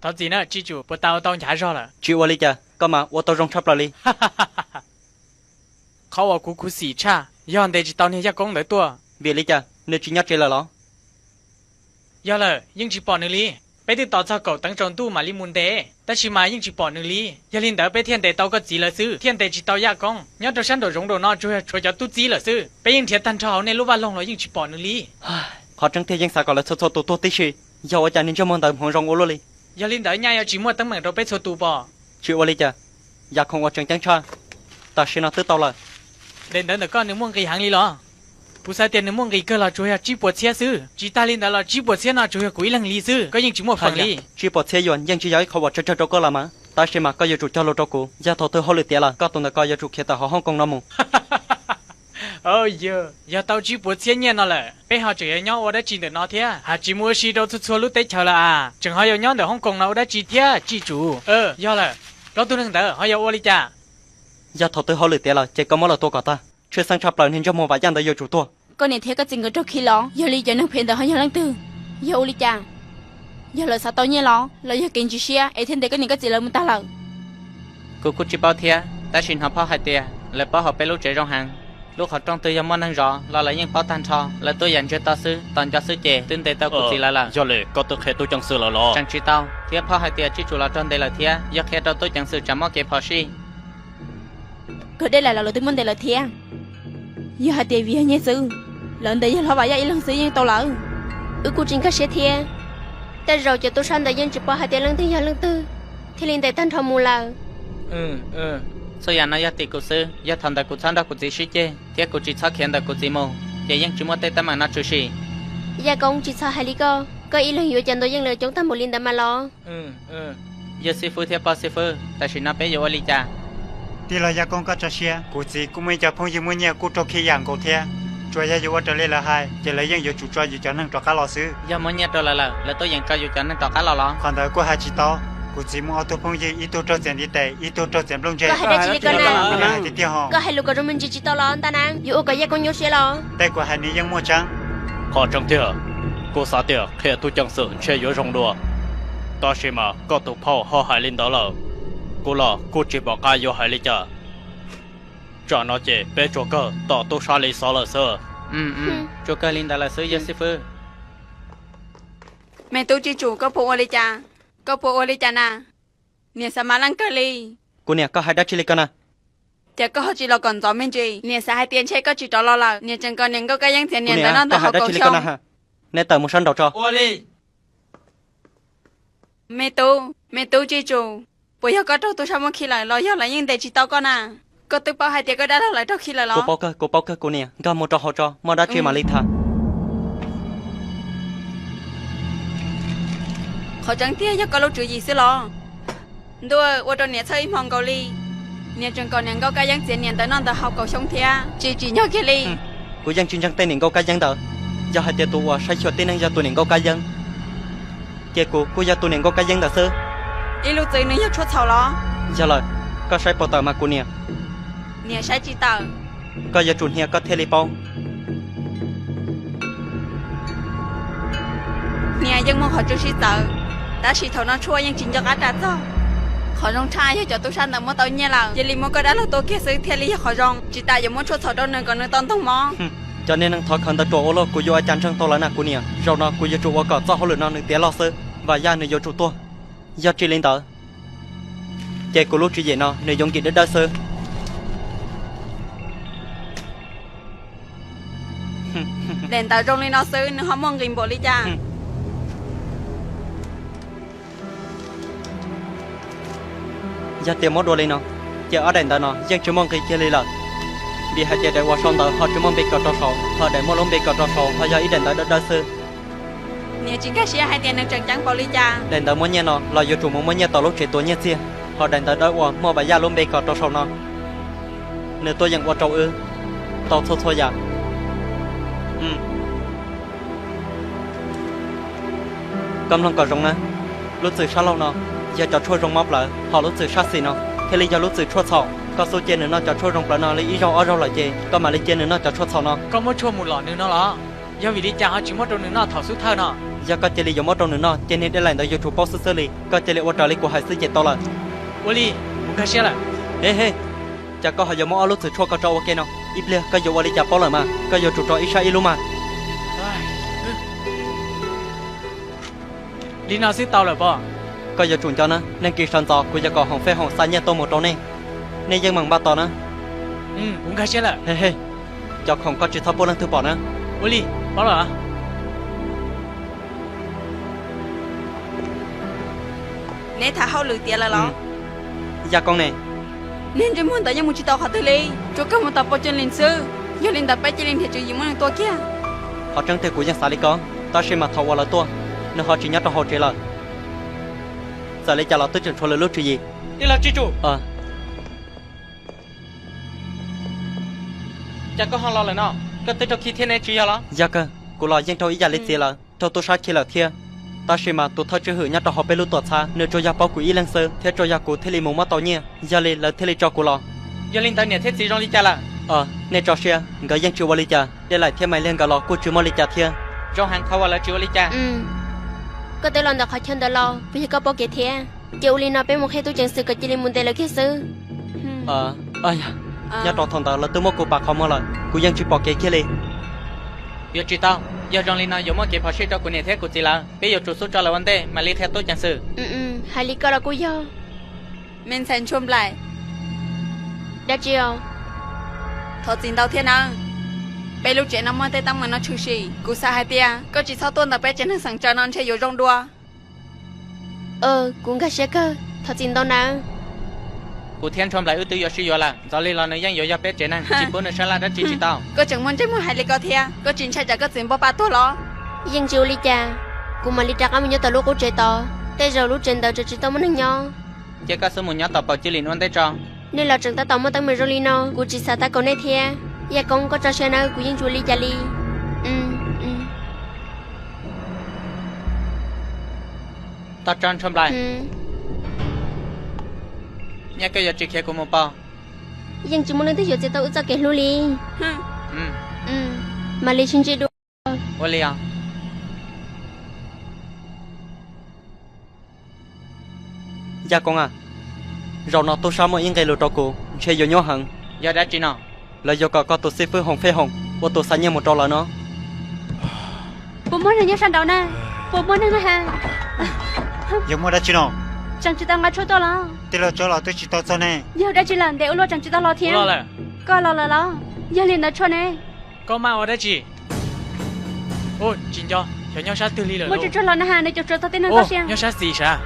Thov txim na Tsib Tsuj, puas tau tau nchav zog lawm? Tsis ua li cas, koj mas ua tau zoo tshaj plaws li. Qhov uas kuv khuv xim tshaj yog ntes tsis tau niag Yaj Koob ntawd tuaj. Vim li cas, nws tsis nyob tsev lawm los? Yog lawm, yeej tsis pom nws li. Peb twb tos txog kaum teev tsaus ntuj mam li mus ntes, tab sis mas yeej tsis pom nws li. Yog li ntawd peb thiaj ntes tau koj txiv lawv xwb, thiaj ntes tsis tau Yaj Koob. Nyob rau sab nraum zoov nraum no tsuas yog tshuav cov tub txib lawm xwb. Peb yeej nrhiav tag nrho hauv nej lub vaj loog los yeej tsis pom nws li. Qhov tseeb tiag yeej xav kom lawv txhua txhua tus tuag tib si. Yog ua cas niag ntsej muag ntawd hmoov zoo ua luaj li? Yog li ntawd nyaj yuav tsis muaj teeb meem rau peb txhua tus pom. Tsis ua li cas, Yaj Koob ua tseem ceeb tshaj. Tam sim no twb tau lawm. Daim ntawv ntawm koj nws muaj nqis heev li los? Kuv xav tias nws muaj nqis kawg los tsuas yog tsib puas txhiab xwb. Tsis tag li ntawd los tsib puas txhiab no tsuas yog kuv ib leeg li xwb, koj yeej tsis muaj feem li. Tsib puas txhiab yuan yeej tsis yog ib qho uas tsawg tsawg rau koj los mas, tab sis mas koj yuav tsum cog lus rau kuv, yog thaum twg hauj lwm tiav lawm koj tus ntawm ko yuav tsum khiav tawm hauv Hong Kong no mus. Yog tau tsib puas txhiab nyiaj no lawm, peb ho tseem yuav nyob ua dab tsi ntawm no thiab? Haj tsis mus ua si rau txhua txhua lub teb chaws lawm as, tseem ho yuav nyob ntawm Hong Kong no ua dab tsi thiab, tsij tsum? Plaub tug neeg ntawd ho yuav ua li cas? Yog thaum twg hauj lwm tiav lawm ces koj muab lawv tua kom tag. Tshwj xeeb tshaj plaws niag ntsej muag Vam Yaj ntawd yuav tsum tuag. Koj niam thiab koj txiv nkawd raug khi los? Yog li cov neeg phem ntawd ho yog leej twg? Yog ua li cas? Yog lawv xav tau nyiaj los los yog kev ntsis siab es thiaj ntes koj niam koj txiv lawv mus tag lawm? Kuv kuj tsis paub thiab, tab sis hnov phauj hais tias lawv paub hauv peb lub tsev zoo heev. Lub qhov rooj twg yog muaj neeg zov los lawv yeej paub tag nrho. Lawv tuaj yam ntsiag to xwb, tos nco xwb ces twb ntes tau kuv txiv lawv lawm. Yog li koj twb qhia tub ceev xwm lawm los? Tseem tsis tau, thiab phauj hais tias tsij tsum los raug ntes lawm thiab, yog qhia rau tub ceev xwm tsam muaj kev phom sij. Kawg dej lais los lawv twb muab ntes lawm thiab. Yog hais tias vim yog nyiaj xwb, lawv ntes yog hlob Vam Yaj ib leeg xwb yeej tau lawm. Wb kuj tsis nkag siab thiab. Tej zaum cov tub sab ntawd yeej tsis paub hais tias leej twg yog leej twg, thiaj li ntes tag nrho mus lawm. Txhua yam no yog tim kuv xwb, yog thaum ntawd kuv txhob nrog kuv txiv sib ceg thiab kuv tsis txhob khiav ntawm kuv txiv mus, ces yeej tsis muaj tej teeb meem no tshwm sim. Yaj Koob, tsis txhob hais li koj, koj ib leeg yuav cov ntaus yeej lawv coob tag npaum li ntawd mas los? Yawg xib fwb thiab pog xib fwb, tam sim no peb yuav ua li cas? Tij laug Yaj Koob, koj tso siab, kuv txiv kuj muaj ib co phooj ywg muaj nyiaj kuj raug khi yam nkaus thiab. Tsuas yog yuav ua raws li lawv hais ces lawv yeej yuav tsum tso yus cov neeg rov qab los xwb. Yog muaj nyiaj rau lawv lawm, lawv tuaj yeem tso yus cov neeg rov qab los los? Qhov ntawd kuj hais tsis tau. Kuv txiv muaj ob tug phooj ywg, ib tug raug txiav ntiv tes, ib tug raug txiav nplooj ntseg. Koj hais dab tsi li ko na? Koj hais li ko zoo me ntsis tsis tau los ntag na, yuav ua kom Yaj Koob nyuaj siab los? Tej kuv hais nws yeej muaj tseeb. Qhov tseeb tiag, kuv xav tias qhia tub ceev xwm ntshe yuav zoo dua, tab sis mas koj tus phauj ho hais li ntawd lawm, kuv los kuj tsis pom qab yuav hais li cas. Tsam no ces peb tsuas kawg tos tub sab li xov lawm xwb. Tsuas kawg li ntawd lawm xwb yawg xib fwb. Me tub Tsij Tsum, koj puas ua li cas? Koj puas ua li cas na? Niam xav mas leej kawg li. Kuv niam, koj hais dab tsi li ko na? Ces koj ho tsis los kom ntxov me ntsis, niam xav hais tias ntshe koj tsis rov los lawm. Niam tseem kom niam Nkauj Kab Yeeb txiav niam ntawm no ntawm hauv kaum xyoo. Neb tawm mus sab nraud tso. Me tub, me tub Tsij Tsum, puas yog koj raug tub sab muab khi lawm los yog lawv yeej ntes tsis tau koj na? Koj twb paub hais tias koj dab laug lawv raug khi lawm los? Kuv paub kawg, kuv paub kawg kuv niam, nkag mus rau hauv tso, muaj dab tsi mam li tham. Qhov tseeb tiag yog koj lub tswv yim xwb los? Ntuj, ua rau niam txhawj ib hmo nkaus li. Niam tseem kom niam Nkauj Kab Yeeb txiav niam ntawm no ntawm hauv kaum xyoo thiab, tsis tsim nyog kiag li. Kuv yeej tsis ntseeg tej niam Nkauj Kab Yeeb ntawd. Yog hais tias tus uas saib xyuas tib neeg yog tus niam Nkauj Kab Yeeb, ces kuv kuj yog tus niam Nkauj Kab Yeeb ntawd xwb. Ib lub txwv nws yog tshuaj txhaum los? Yog lawm, koj saib puas tawm mas kuv niam? Niam saib tsis tawm. Koj yuav tsum hnia koj thiaj li paub. Hnia yeej muaj qhov tswv sib txawv, tab sis thaum no tshuaj yeej tsis nco qab ras txog. Qhov zoo tshaj yog cov tub sab ntawd muab tau nyiaj lawm, cia li muab koj dab laug tua kiag xwb thiaj li yog qhov zoo, tsis tas yuav muab tshuaj txhaum rau nws kom nws tau ntoog mob. Cov niag neeg thov khawv ntawd ruam ua luaj, kuv yuav ua cas ntseeg tau lawv na kuv niam. Zaum no kuv yuav tsum ua kom txoj hauj lwm no nws tiav loj xwb, Vam Yaj nws yuav tsum tuag. Yog tsis li ntawd, ces kuv lub tswv yim no nws yuav nkim dawb dawb xwb. Daim ntawv zoo li no xwb nws ho muaj nqis npaum li cas? Yog tias muab dua li no, ces ob daim ntawv no yeej tsis muaj nqis kiag li lawm, vim hais tias daim uas sau ntawv ho tsis muaj npe kos rau saud, ho daim muaj lub npe kos rau saud ho yog ib daim ntawv dawb dawb xwb. Niam tsis nkag siab hais tias nws tseem ceeb npaum li cas. Daim ntawv muab nyiaj no los yuav tsum mus muab nyiaj tom lub tsev tuav nyiaj txiag, ho daim ntawv dawb uas muaj Vam Yaj lub npe kos rau saum no, nws tuaj yeem ua rau wb tau txhua txhua yam. Koj mloog kom zoo na, lub txwm sab laug no yog cov tshuaj zoo mob plawv, ho lub txwm sab xis no thiaj li yog lub txwm tshuaj txhaum. Koj xub cia nws noj cov tshuaj zoo plawv no li ib zaug ob zaug lawm ces koj mam li cia nws noj cov tshuaj txhaum no. Koj muab tshuaj mus lom nws no los? Yog vim li cas ho tsis muab rau nws noj thaum xub thawj no? Yog koj cia li yuav muab rau nws noj ces niag dej laim ntawd yuav tsum paub xwb xwb li. Koj cia li ua raws li kuv hais xwb ces tau lawm. Ua li, kuv nkag siab lawm. He he, Cas koj ho yuav muab ob lub txwm tshuaj ko tso ua ke no? Ib pliag koj yuav ua li cas paub lawm mas, koj yuav tsum rau ib sab ib lub mas. Li no xwb tau lawm pog. Koj yuav tsum nco na, nag kis sawv ntxov kuv yuav kom Hoom Fej Hoom xa nyiaj tuaj mus rau nej. Nej yeej meem npaj tos na. Kuv nkag siab lawm. He he, cov khoom koj tsis txhob pub leej twg pom na. Ua li, paub lawm. Neb tham hauj lwm tiav lawm los? Yaj Koob ne? Niag ntsej muag ntawd yeej mus tsis tau qhov twg li, tsuas kawg mus tom Pau Cwj Lis xwb. Yog li ntawd peb cia li nrhiav tswv yim muab nws tua kiag. Qhov tseeb tiag kuv yeej xav li ko, tab sis mas thaum uas lawv tuaj, nws ho tsis nyob rau hauv tsev lawm. Txawm li cas los twb tseem tshuav lwm lub tswv yim. Tij laug Tsij Tsuj, cas koj ho los lawm no? Koj twb raug khi thiab ne tsis yog los? Yog kawg, kuv los yeej raug ib yam li txiv lawm, raug tub sab khi lawm thiab. Tab sis mas tus thawj tswj hwm nyob rau hauv peb lub tuam txhab nws tsuas yog paub kuv ib leeg xwb thiab tsuas yog kuv thiaj li mus muab tau nyiaj, yog li lawv thiaj li tso kuv los. Yog li ntawd niam thiab txiv zoo li cas lawm? Nej tso siab, nkawd yeej tsis ua li cas, Dej Laim thiab Maiv Liag nkawd los kuj tsis muaj li cas thiab. Zoo heev qhov uas lawv tsis ua li cas. Koj twb los ntawm qhov chaw ntawd los puas yog koj paub kev thiab? Ces ua li no peb mus qhia tub ceev xwm kom cia li mus ntes lawv kiag xwb. Nyob rau thaum ntawd lawv twb muab kuv pav qhov muag lawm, kuv yeej tsis pom kev kiag li. Yuav tsis tau, yog zoo li no yuav muaj kev phom sij rau kuv niam thiab kuv txiv lawv, peb yuav tsum xub tso lawv ua ntej mam li qhia tub ceev xwm. Hais li ko los kuj yog. Me ntxhais Ntsuag Nplaim. Dab tsi os? Thov txim ntau thiab nawb. Peb lub tsev no muaj tej teeb meem no tshwm sim, kuv xav hais tias koj tsis txhob tuaj ntawm peb tsev neeg xeem tsaws no ntshe yuav zoo dua. Kuv nkag siab kawg, thov txim ntau nawb. Kuv thiab Ntsuag Nplaim wb twb yuav sib yuav lawm, ntxov li los nws yeej yuav yog peb tsev neeg, tsis pub nws sab laj dab tsi tsis tau. Koj tseem muaj ntsej muag hais li ko thiab, koj tsis ntshai tsam koj txiv npauj paj tuag los? Yeej tsis ua li cas, kuv mam li rov qab mus nyob tom lub qub tsev tod, tej zaum lub tsev ntawd tseem tsis tau muaj neeg nyob. Cia koj xub mus nyob tom Paus Cwj Lim ua ntej tso. Nej los tseem tab tom muaj teeb meem zoo li no, kuv tsis xav tab kaum nej thiab. Yaj Koob, koj tso siab nawb, kuv yeej tsis ua li cas li. Tog tso Ntsuag Nplaim. Nyaj koj yuav tsis khiav kuv mus pov. Yeej tsis muaj leej twg yuav txiav tau wb txoj kev hlub li. Mam li sib ntsib dua. Ua li os. Yaj Koob a, zaum no tub sab muaj ib nqe lus rau kuv ntshe yuav nyuaj heev. Yog dab tsi no? Lawv yuav kom koj tus xib fwb Hoom Fej Hoom ua tus xa nyiaj mus rau lawv no. Puas muaj neeg nyob sab nraud na? Puas muaj neeg na? Yog muaj dab tsi no? Tseem tsis tau nqa tshuaj tuaj los? Tij laug Tsaub los twb tsis tau txog ne. Yog dab tsi lawm ntev ua luaj tseem tsis tau los thiab? Koj los lawm los? Yog li ntawd tshuaj ne? Koj maj ua dab tsi? Tsis nco, xyov nyob sab twg li lawm. Muaj tshuaj los na has, nws cov tsuav txog tib neeg toj siab. Nyob sab xis sav.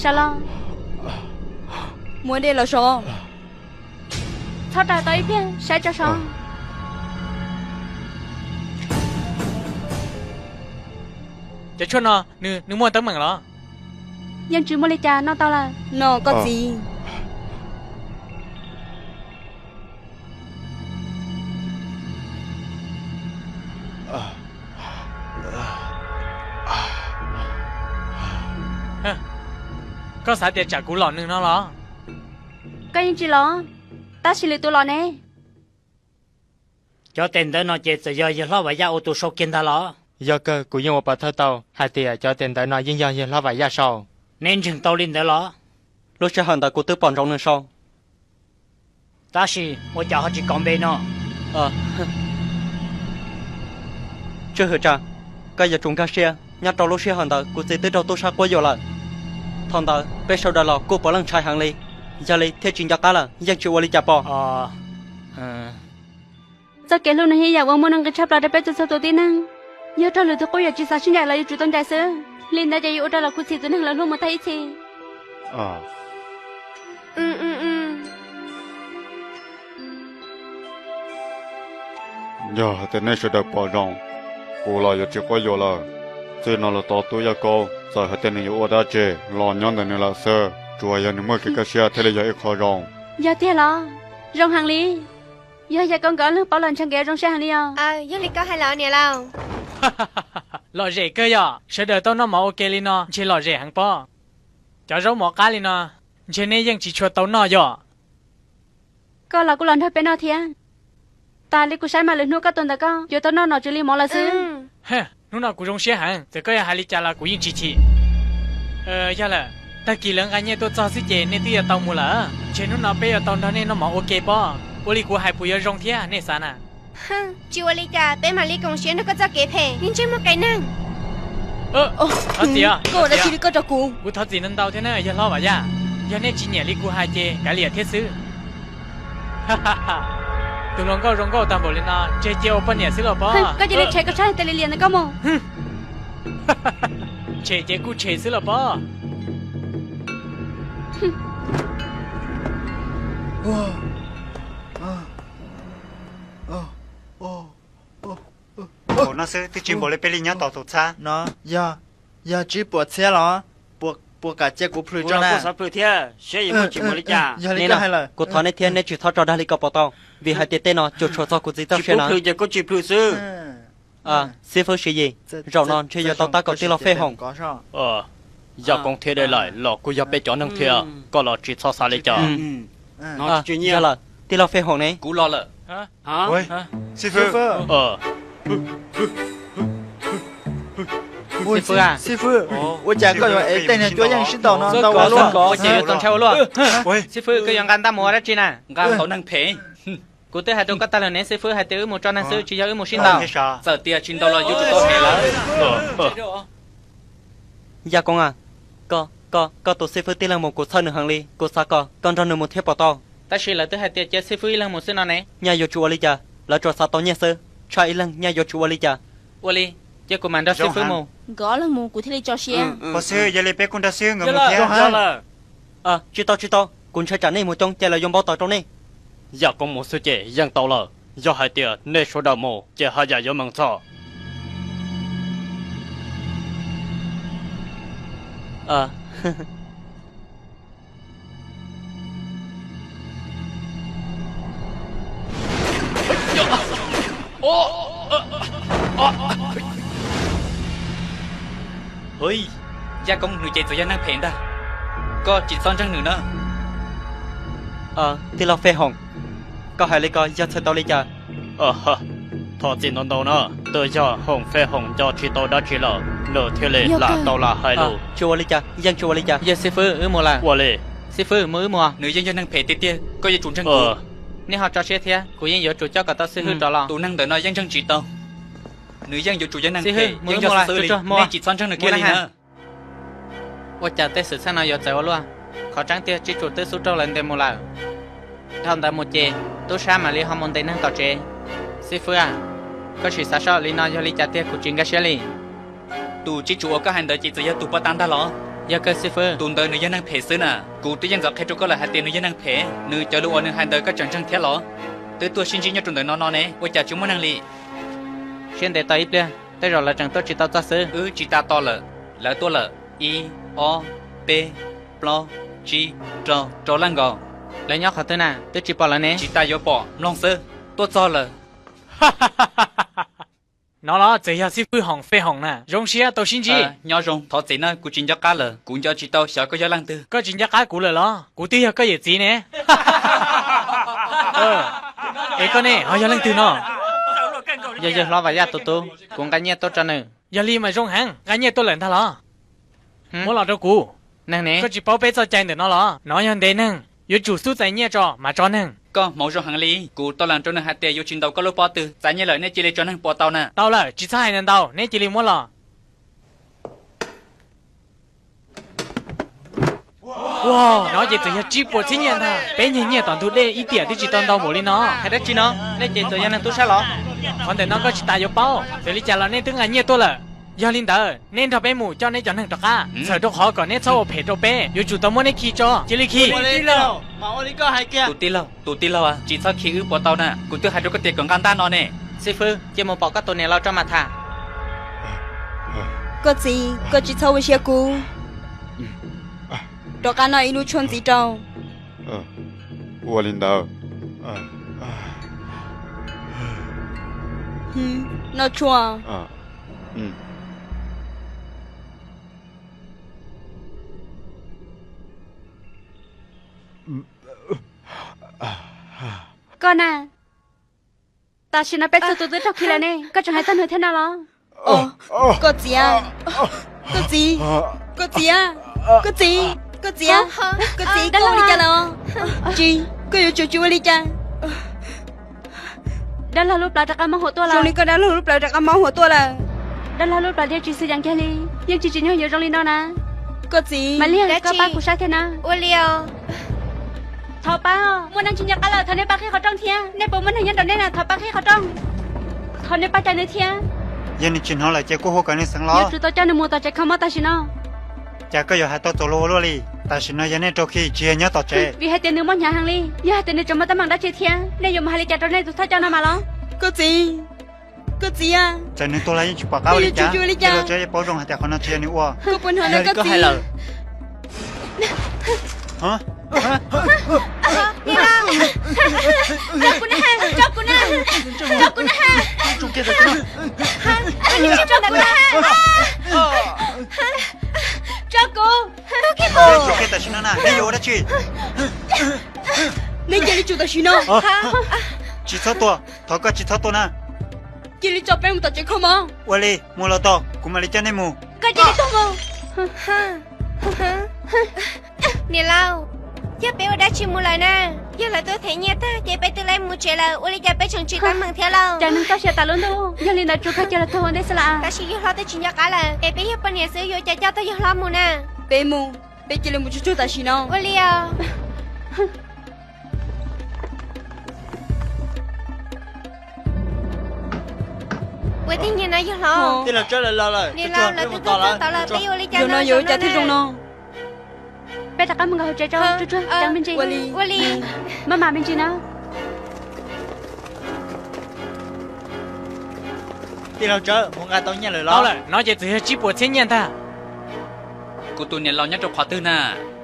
Sav los. Muab dej los so. Txhob raws tau ib pliag, saib tso so. Cov tshuaj no, nws muaj teeb meem los? Yeej tsis muaj li cas, noj tau lawm. No koj txiv. Koj xav tias tsam kuv lom nws no los? Koj yeej tsis los, tab sis lwm tus los ne. Cov tes ntawv no ces txawm yog yawg hlob Vam Yaj ua tus sau kiag ntag los? Yog kawg, kuv yeej ua pov thawj tau hais tias cov tes ntawv no yeej yog yawg hlob Vam Yaj sau. Neb ntseeg tau li ntawd los? Lub sij hawm ntawd kuv twb pom ntsoov nws sau. Tab sis ua cas ho tsis kov npe no? Tswj Hwm Tsa, koj yuav tsum nkag siab, nyob rau lub sij hawm ntawd kuv txiv twb raug tub sab quab yuam lawm. Thaum ntawd peb sawv daws los kuj puav leej ntshai heev li, yog li thiaj tsis nco qab lawm, yeej tsis ua li cas pom. Txoj kev hlub nws yog ib yam uas muaj nuj nqis tshaj plaws rau peb txhua txhua tus tib neeg. Yog raug lwm tus quab yuam tsis xav sib ncaim los yuav tsum tau ncaim xwb. Li ntawd ces yuav ua rau los kuv txiv tus neeg lawv hlub mus tag ib txhis. Yog hais tias nej sawv daws pom zoo, kuv los yuav tsis quab yuam lawm. Txij no los tos tub Yaj Kaub, txawm hais tias nws yuav ua dab tsi los nyob ntawm nws lawm xwb, tsuas yog nws muaj kev kaj siab thiaj li yog ib qho zoo. Yog tiag los? Zoo heev li. Yog Yaj Kaub nkawd ob leeg paub los ntshe nkawd yuav zoo siab heev li os. Yog li koj hais los niam laus. Lom zem kawg yom, sawv daws tau noj mov ua ke li no ntshe lom zem heev pob. Cov zaub mov qab li no ntshe nej yeej tsis tshua tau noj yom. Koj los kuj los nrog peb noj thiab. Tas li kuv saib mas lwm hnub koj tus ntawm koj yuav tau noj nom tswv li mov lawm xwb. Hnub no kuv zoo siab heev, txawm koj yuav hais li cas los kuv yeej tsis chim. Yog lawm, Tag kis lawv nqa nyiaj tuaj txog xwb ces nej twb yuav tau mus lawm. Ntshe hnub no peb yuav tau nrog nej noj mov ua ke pob. Ua li kuv hais puas yuav zoo thiab nej xav na? Tsis ua li cas, peb mam li koom siab nrog koj txoj kev phem, nej ntsej muag qes neeg. Thov txim, koj ua dab tsi li koj rau kuv? Kuv thov txim ntau ntau thiab na yawg hlob Vam Yaj. Yog nej tsis nyiam li kuv hais ces kav liam thiab xwb. Tus hluas nkauj zoo nkauj tag npaum li no, tseg cia ua poj niam xwb los pob. Koj cia li tshem koj sab tes li liam ntawm koj mus. Tshem ces kuj tshem xwb los pob. Thaum no xwb twb tsis npaum li peb li nyob tau tus txhab no. Yog, yog tsib puas txhiab los? Puas kam cia kuv plhws tso na? Kuv xav plhws thiab, saib yuav muaj tsis npaum li cas. Yog li koj hais lawm, kuv thov nej thiab, nej tsis txhob tso dag li ko puas tau? Vim hais tias tej no cuam tshuam txog kuv txiv txoj sia no. Plhws ces kuj tsis plhws xwb. Xib fwb Siv Yis, zaum no ntshe yuav tau tab kaum tij laug Fej Hoom. Yaj Koob thiab Dej Laim los kuj yog peb cov neeg thiab, koj los tsis txhob xav li cas. Yog lawm, tij laug Fej Hoom ne? Kuv los lawm. Xib fwb, xib fwb, ua cas koj yuav ev tej niag cuab yeej sib ntaus no ntau ua luaj? Ua cas yuav tau ntshai ua luaj? Xib fwb, koj yuav nqa ntaj mus ua dab tsi na? Nqa ntau neeg phem. Kuv twb hais rau koj tag lawm ne xib fwb, hais tias wb mus tso neeg xwb tsis yog wb mus sib ntaus. Txawm tias tsis ntaus los yuav tsum tau phem lawm. Yaj Koob a, koj, koj tus xib fwb tij leej mus kuv txhawj nws heev li, kuv xav kom koj nrog nws mus thiab puas tau? Tab sis lawv twb hais tias cia xib fwb ib leeg mus xwb no ne. Nyaj yuav tsum ua li cas? Lawv tsuas xav tau nyiaj xwb, tshaj ib leeg nyaj yuav tsum ua li cas? Ua li, cia kuv mam nrog xib fwb mus. Nkawd ob leeg mus kuv thiaj li tso siab. Pov xwb, yog li peb kuj nrog xib fwb nkawd mus thiab. Tsis tau, tsis tau, kuv ntshai tsam nej mus coob ces lawv yuav npau taws rau nej. Yaj Koob mus xwb ces yeej tau lawm, yog hais tias nej sawv daws mus ces haj yam yuav mees txog. Yaj Koob nws ces txawm yog neeg phem ntag, koj tsis txhob ntseeg nws na. Tij laug Fej Hoom, koj hais li ko yog txhais tau li cas? Thov txim ntau ntau na, twb yog Hoom Fej Hoom nco tsis tau dab tsi lawm, nws thiaj li lam tau lam hais lus. Tsis ua li cas, yeej tsis ua li cas. Yog xib fwb, wb mus lawm. Ua li. Xib fwb, mus wb mus. Nws yeej yog neeg phem tiag tiag, koj yuav tsum ntseeg kuv. Nej ho tso siab thiab, kuv yeej yuav tsum coj kom tau xib hwb rov los. Tus neeg ntawm no yeej ntseeg tsis tau. Nws yeej yuav tsum yog neeg phem, yeej yog xib fwb li, nej tsis txhob ntseeg nws kiag li na. Ua cas tej xwm txheej no yuav txawv ua luaj? Qhov tseeb tiag Tsib Tsuas twb xub raug lawv ntes mus lawm. Dhau ntawd mus ces tub sab mam li ho mus ntes neeg tom tsev. Xib fwb a, koj sim xav soj li no yog li cas tiag kuv tsis nkag siab li. Tus Tsib Tsuas uas koj hais ntawd ces txawm yog tus poj tab ntag los? Yog kawg xib fwb. Tus ntawd nws yog neeg phem xwb na. Kuv twb yeej ntxov qhia rau koj lawm hais tias nws yog neeg phem. Nws cov lus uas nws hais ntawd koj tseem ntseeg thiab los? Twb tuaj sib ntsib nyob rau ntawm no no ne, ua cas tsis muaj neeg li? Siab ntev tos ib pliag, tej zaum lawv tseem tuaj tsis tau txog xwb. Wb tsis tas tos lawm, lawv tuaj lawm. Ib, ob, peb, plaub, tsib, rau, rau leej nkaus. Lawv nyob qhov twg na, twb tsis pom lawv ne. Tsis tas yuav pom, mloog xwb, tuaj txog lawm. No los txawm yog xib fwb Hoom Fej Hoom na, zoo siab tau sib ntsib. Nyob zoo, thov txim na, kuv tsis nco qab lawm, kuv nco tsis tau xyov koj yog leej twg. Koj tsis nco qab kuv lawm los? Kuv twb yog koj yawm txiv ne. Es koj ne ho yog leej twg no? Yog yawg hlob Vam Yaj tus tub, kuv nqa nyiaj tuaj tso nws. Yog li mas zoo heev, nqa nyiaj tuaj lawm ntag los? Muab los rau kuv. Neeg ne? Koj tsis paub peb txoj cai ntawm no los? No yog ntes neeg, yuav tsum xub txais nyiaj tso mas tso neeg. Koj hmoov zoo heev li, kuv tau lees rau nws hais tias yuav tsis ntaus koj lub pob tw, txais nyiaj lawm nej cia li tso neeg puas tau na. Tau lawm, tsis txhob hais ntau, neb cia li muab los. Ua, no ces txawm yog tsib puas txhiab nyiaj ntag. Peb nyiag nyiaj tom ntug dej ib tiam twb tsis tau ntau npaum li no. Hais dab tsi no? Nej ces txawm yog neeg tub sab los? Qhov ntawm no koj tsis tas yuav paub. Txawm li cas los nej twb nqa nyiaj tuaj lawm. Yog li ntawd, neb nrog peb mus coj neb cov neeg rov qab. Txhawm rau qhov kom neb txhob ua phem rau peb, yuav tsum tau muab neb khi tso. Cia li khi. Tus tij laug, tus tij laug, tsis txhob khi wb puas tau na. Kuv twb hais rau koj tias kom nqa ntaj no ne. Xib fwb, cia mus pom koj tus niam laus tso mas tham. Koj txiv, koj tsis txhob ua siab kub. Rov qab noj ib lub tshuaj ntxiv rau. Ua li ntawd. Noj tshuaj. Koj na, tam sim no peb txhua tus twb raug khi lawm ne, koj tseem hais txog nws thiab no los? Koj txiv, koj txiv, koj txiv, koj txiv. Koj txiv, koj txiv, koj ua li cas lawm? Tsis, koj yuav tsum tsis ua li cas. Dab laug lub plawv rov qab mob huam tuaj lawm. Zoo li koj dab laug lub plawv rov qab mob huam tuaj lawm. Dab laug lub plawv dhia tsis xwm yees kiag li, yeej tsis tsim nyog yuav zoo li no na. Koj txiv, Mas Liag, koj pab kuv saib thiab na. Ua li os. Thov pab, muaj neeg tsis nco qab lawm, thov nej pab qhib qhov rooj thiab. Nej puas muaj neeg nyob rau nej na, thov pab qhib qhov rooj. Thov nej pab cawm nws thiab. Yog nws tsis hnov lawm ces kuj hu kom nws xeev los. Yuav tsum tau coj nws mus tom tsev kho mob tam sim no. Cas koj yuav hais tau txaus luag ua luaj li? Tam sim no yog nej raug khi tsis yog nyob tom tsev. Vim hais tias nws mob hnyav heev li, yog hais tias nws tseem muaj teeb meem dab tsi thiab, nej yuav mus hais li cas rau nej tus thawj coj no mas los? Koj txiv, koj txiv a. Txawm nws tuag los yeej tsis pom qab ua li cas, tij laug Tsawb yuav paub zoo hais tias qhov no tsis yog nws ua. Koj puas hnov na koj txiv? Tso kuv na, tso kuv na, tso kuv na. Tso kuv. Tsum kiag tam sim no na, neb yuav ua dab tsi? Neb cia li tsum tam sim no. Tsis txhob tua, thov koj tsis txhob tua na. Cia li tso peb mus tom tsev kho mob. Ua li, mus los tau, kuv mam li coj nej mus. Koj cia li tuag mus. Niam laus, yog peb ua dab tsi mus lawm na? Yog lawv tuaj them nyiaj tag ces peb twb lawv mus tsev lawm, ua li cas peb tseem tsis tau meem thiab lauj? Cas neeg txoj sia tas lub ntuj, yog li ntawd tsuas kawg cia los tuag ua ntej xwb las. Tab sis yawg hlob twb tsis nco qab lawm, es peb yog poj niam xwb yuav cas coj tau yawg hlob mus na? Peb mus, peb cia li mus tsuag tsuag tam sim no. Ua li os. Ua tij nyiaj no yawg hlob. Tij laug Tsawb lawv los lawm. Niam laus, lawv twb tuaj txog tod lawm, peb yuav ua li cas no? Yog no yuav ua cas thiaj zoo no? Peb rov qab mus nkaum hauv tsev tso, tsuag tsuag, cov me ntsis. Ua li. Maj mam me ntsis na. Tij laug Tsawb, mus nqa tau nyiaj lawm los? Tau lawm, no ces txawm yog tsib puas txhiab nyiaj ntag. Kuv tus niam laus nyob rau qhov twg na?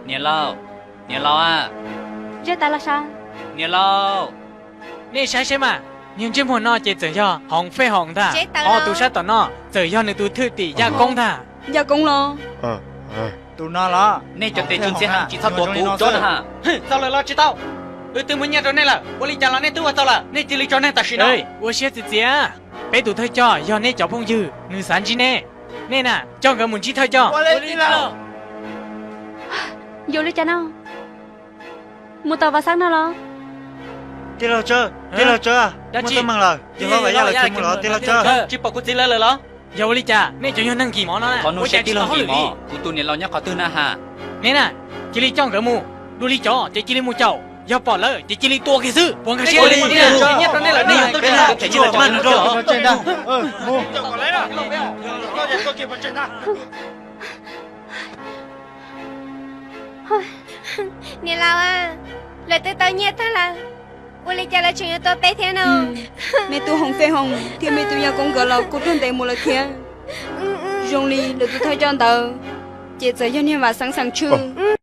Niam laus, niam laus a. Zeb tas los sav. Niam laus. Nej saib saib mas, niag ntsej muag no ces txawm yog Hoov Fej Hoom ntag. Ho tus sab tom no txawm yog nws tus thwj tim Yaj Koob ntag. Yaj Koob los? Tus no los? Nej cov tes tsw ntxiag heev, tsis txhob tuav kuv tsob na ha. Txaus lawm los tsis tau? Wb twb muab nyiaj rau nej lawm, ua li cas los nej twb ua tau lawm, nej cia li tso neeg tam sim no. Ua siab txias txias, peb tus thawj coj yog nej cov phooj ywg, nws xav ntsib nej. Nej na, coj nkawd mus ntsib thawj coj. Yuav li cas no? Mus tom Vaj Xab no los? Tij laug Tsawb, tij laug Tsawb, muaj teeb meem lawm, yawg hlob Vam Yaj lawv tsis mus los tij laug Tsawb? Tsis pom kuv txiv lawv lawm los? Yog ua li cas nej cov yog neeg nkim mov no na? Qhov nuav seb tij laug nkim mov, kuv tus niam laus nyob qhov twg na ha? Nej na, cia li coj nkawd mus, dua li cov ces cia li mus caum, yog pom lawm ces cia li tua kiag xwb, puas nkag siab li? Niam laus a, lawv twb tau nyiaj tag lawm, ua li cas lawv tseem yuav tua peb thiab no? Me tub Hoov Fej Hoom thiab me tub Yaj Koob nkawd los kuj tuag ntev mus lawm thiab. Zoo li lawv tus thawj coj ntawd ces txawm yog niag Vam Xeeb xeem tshwj.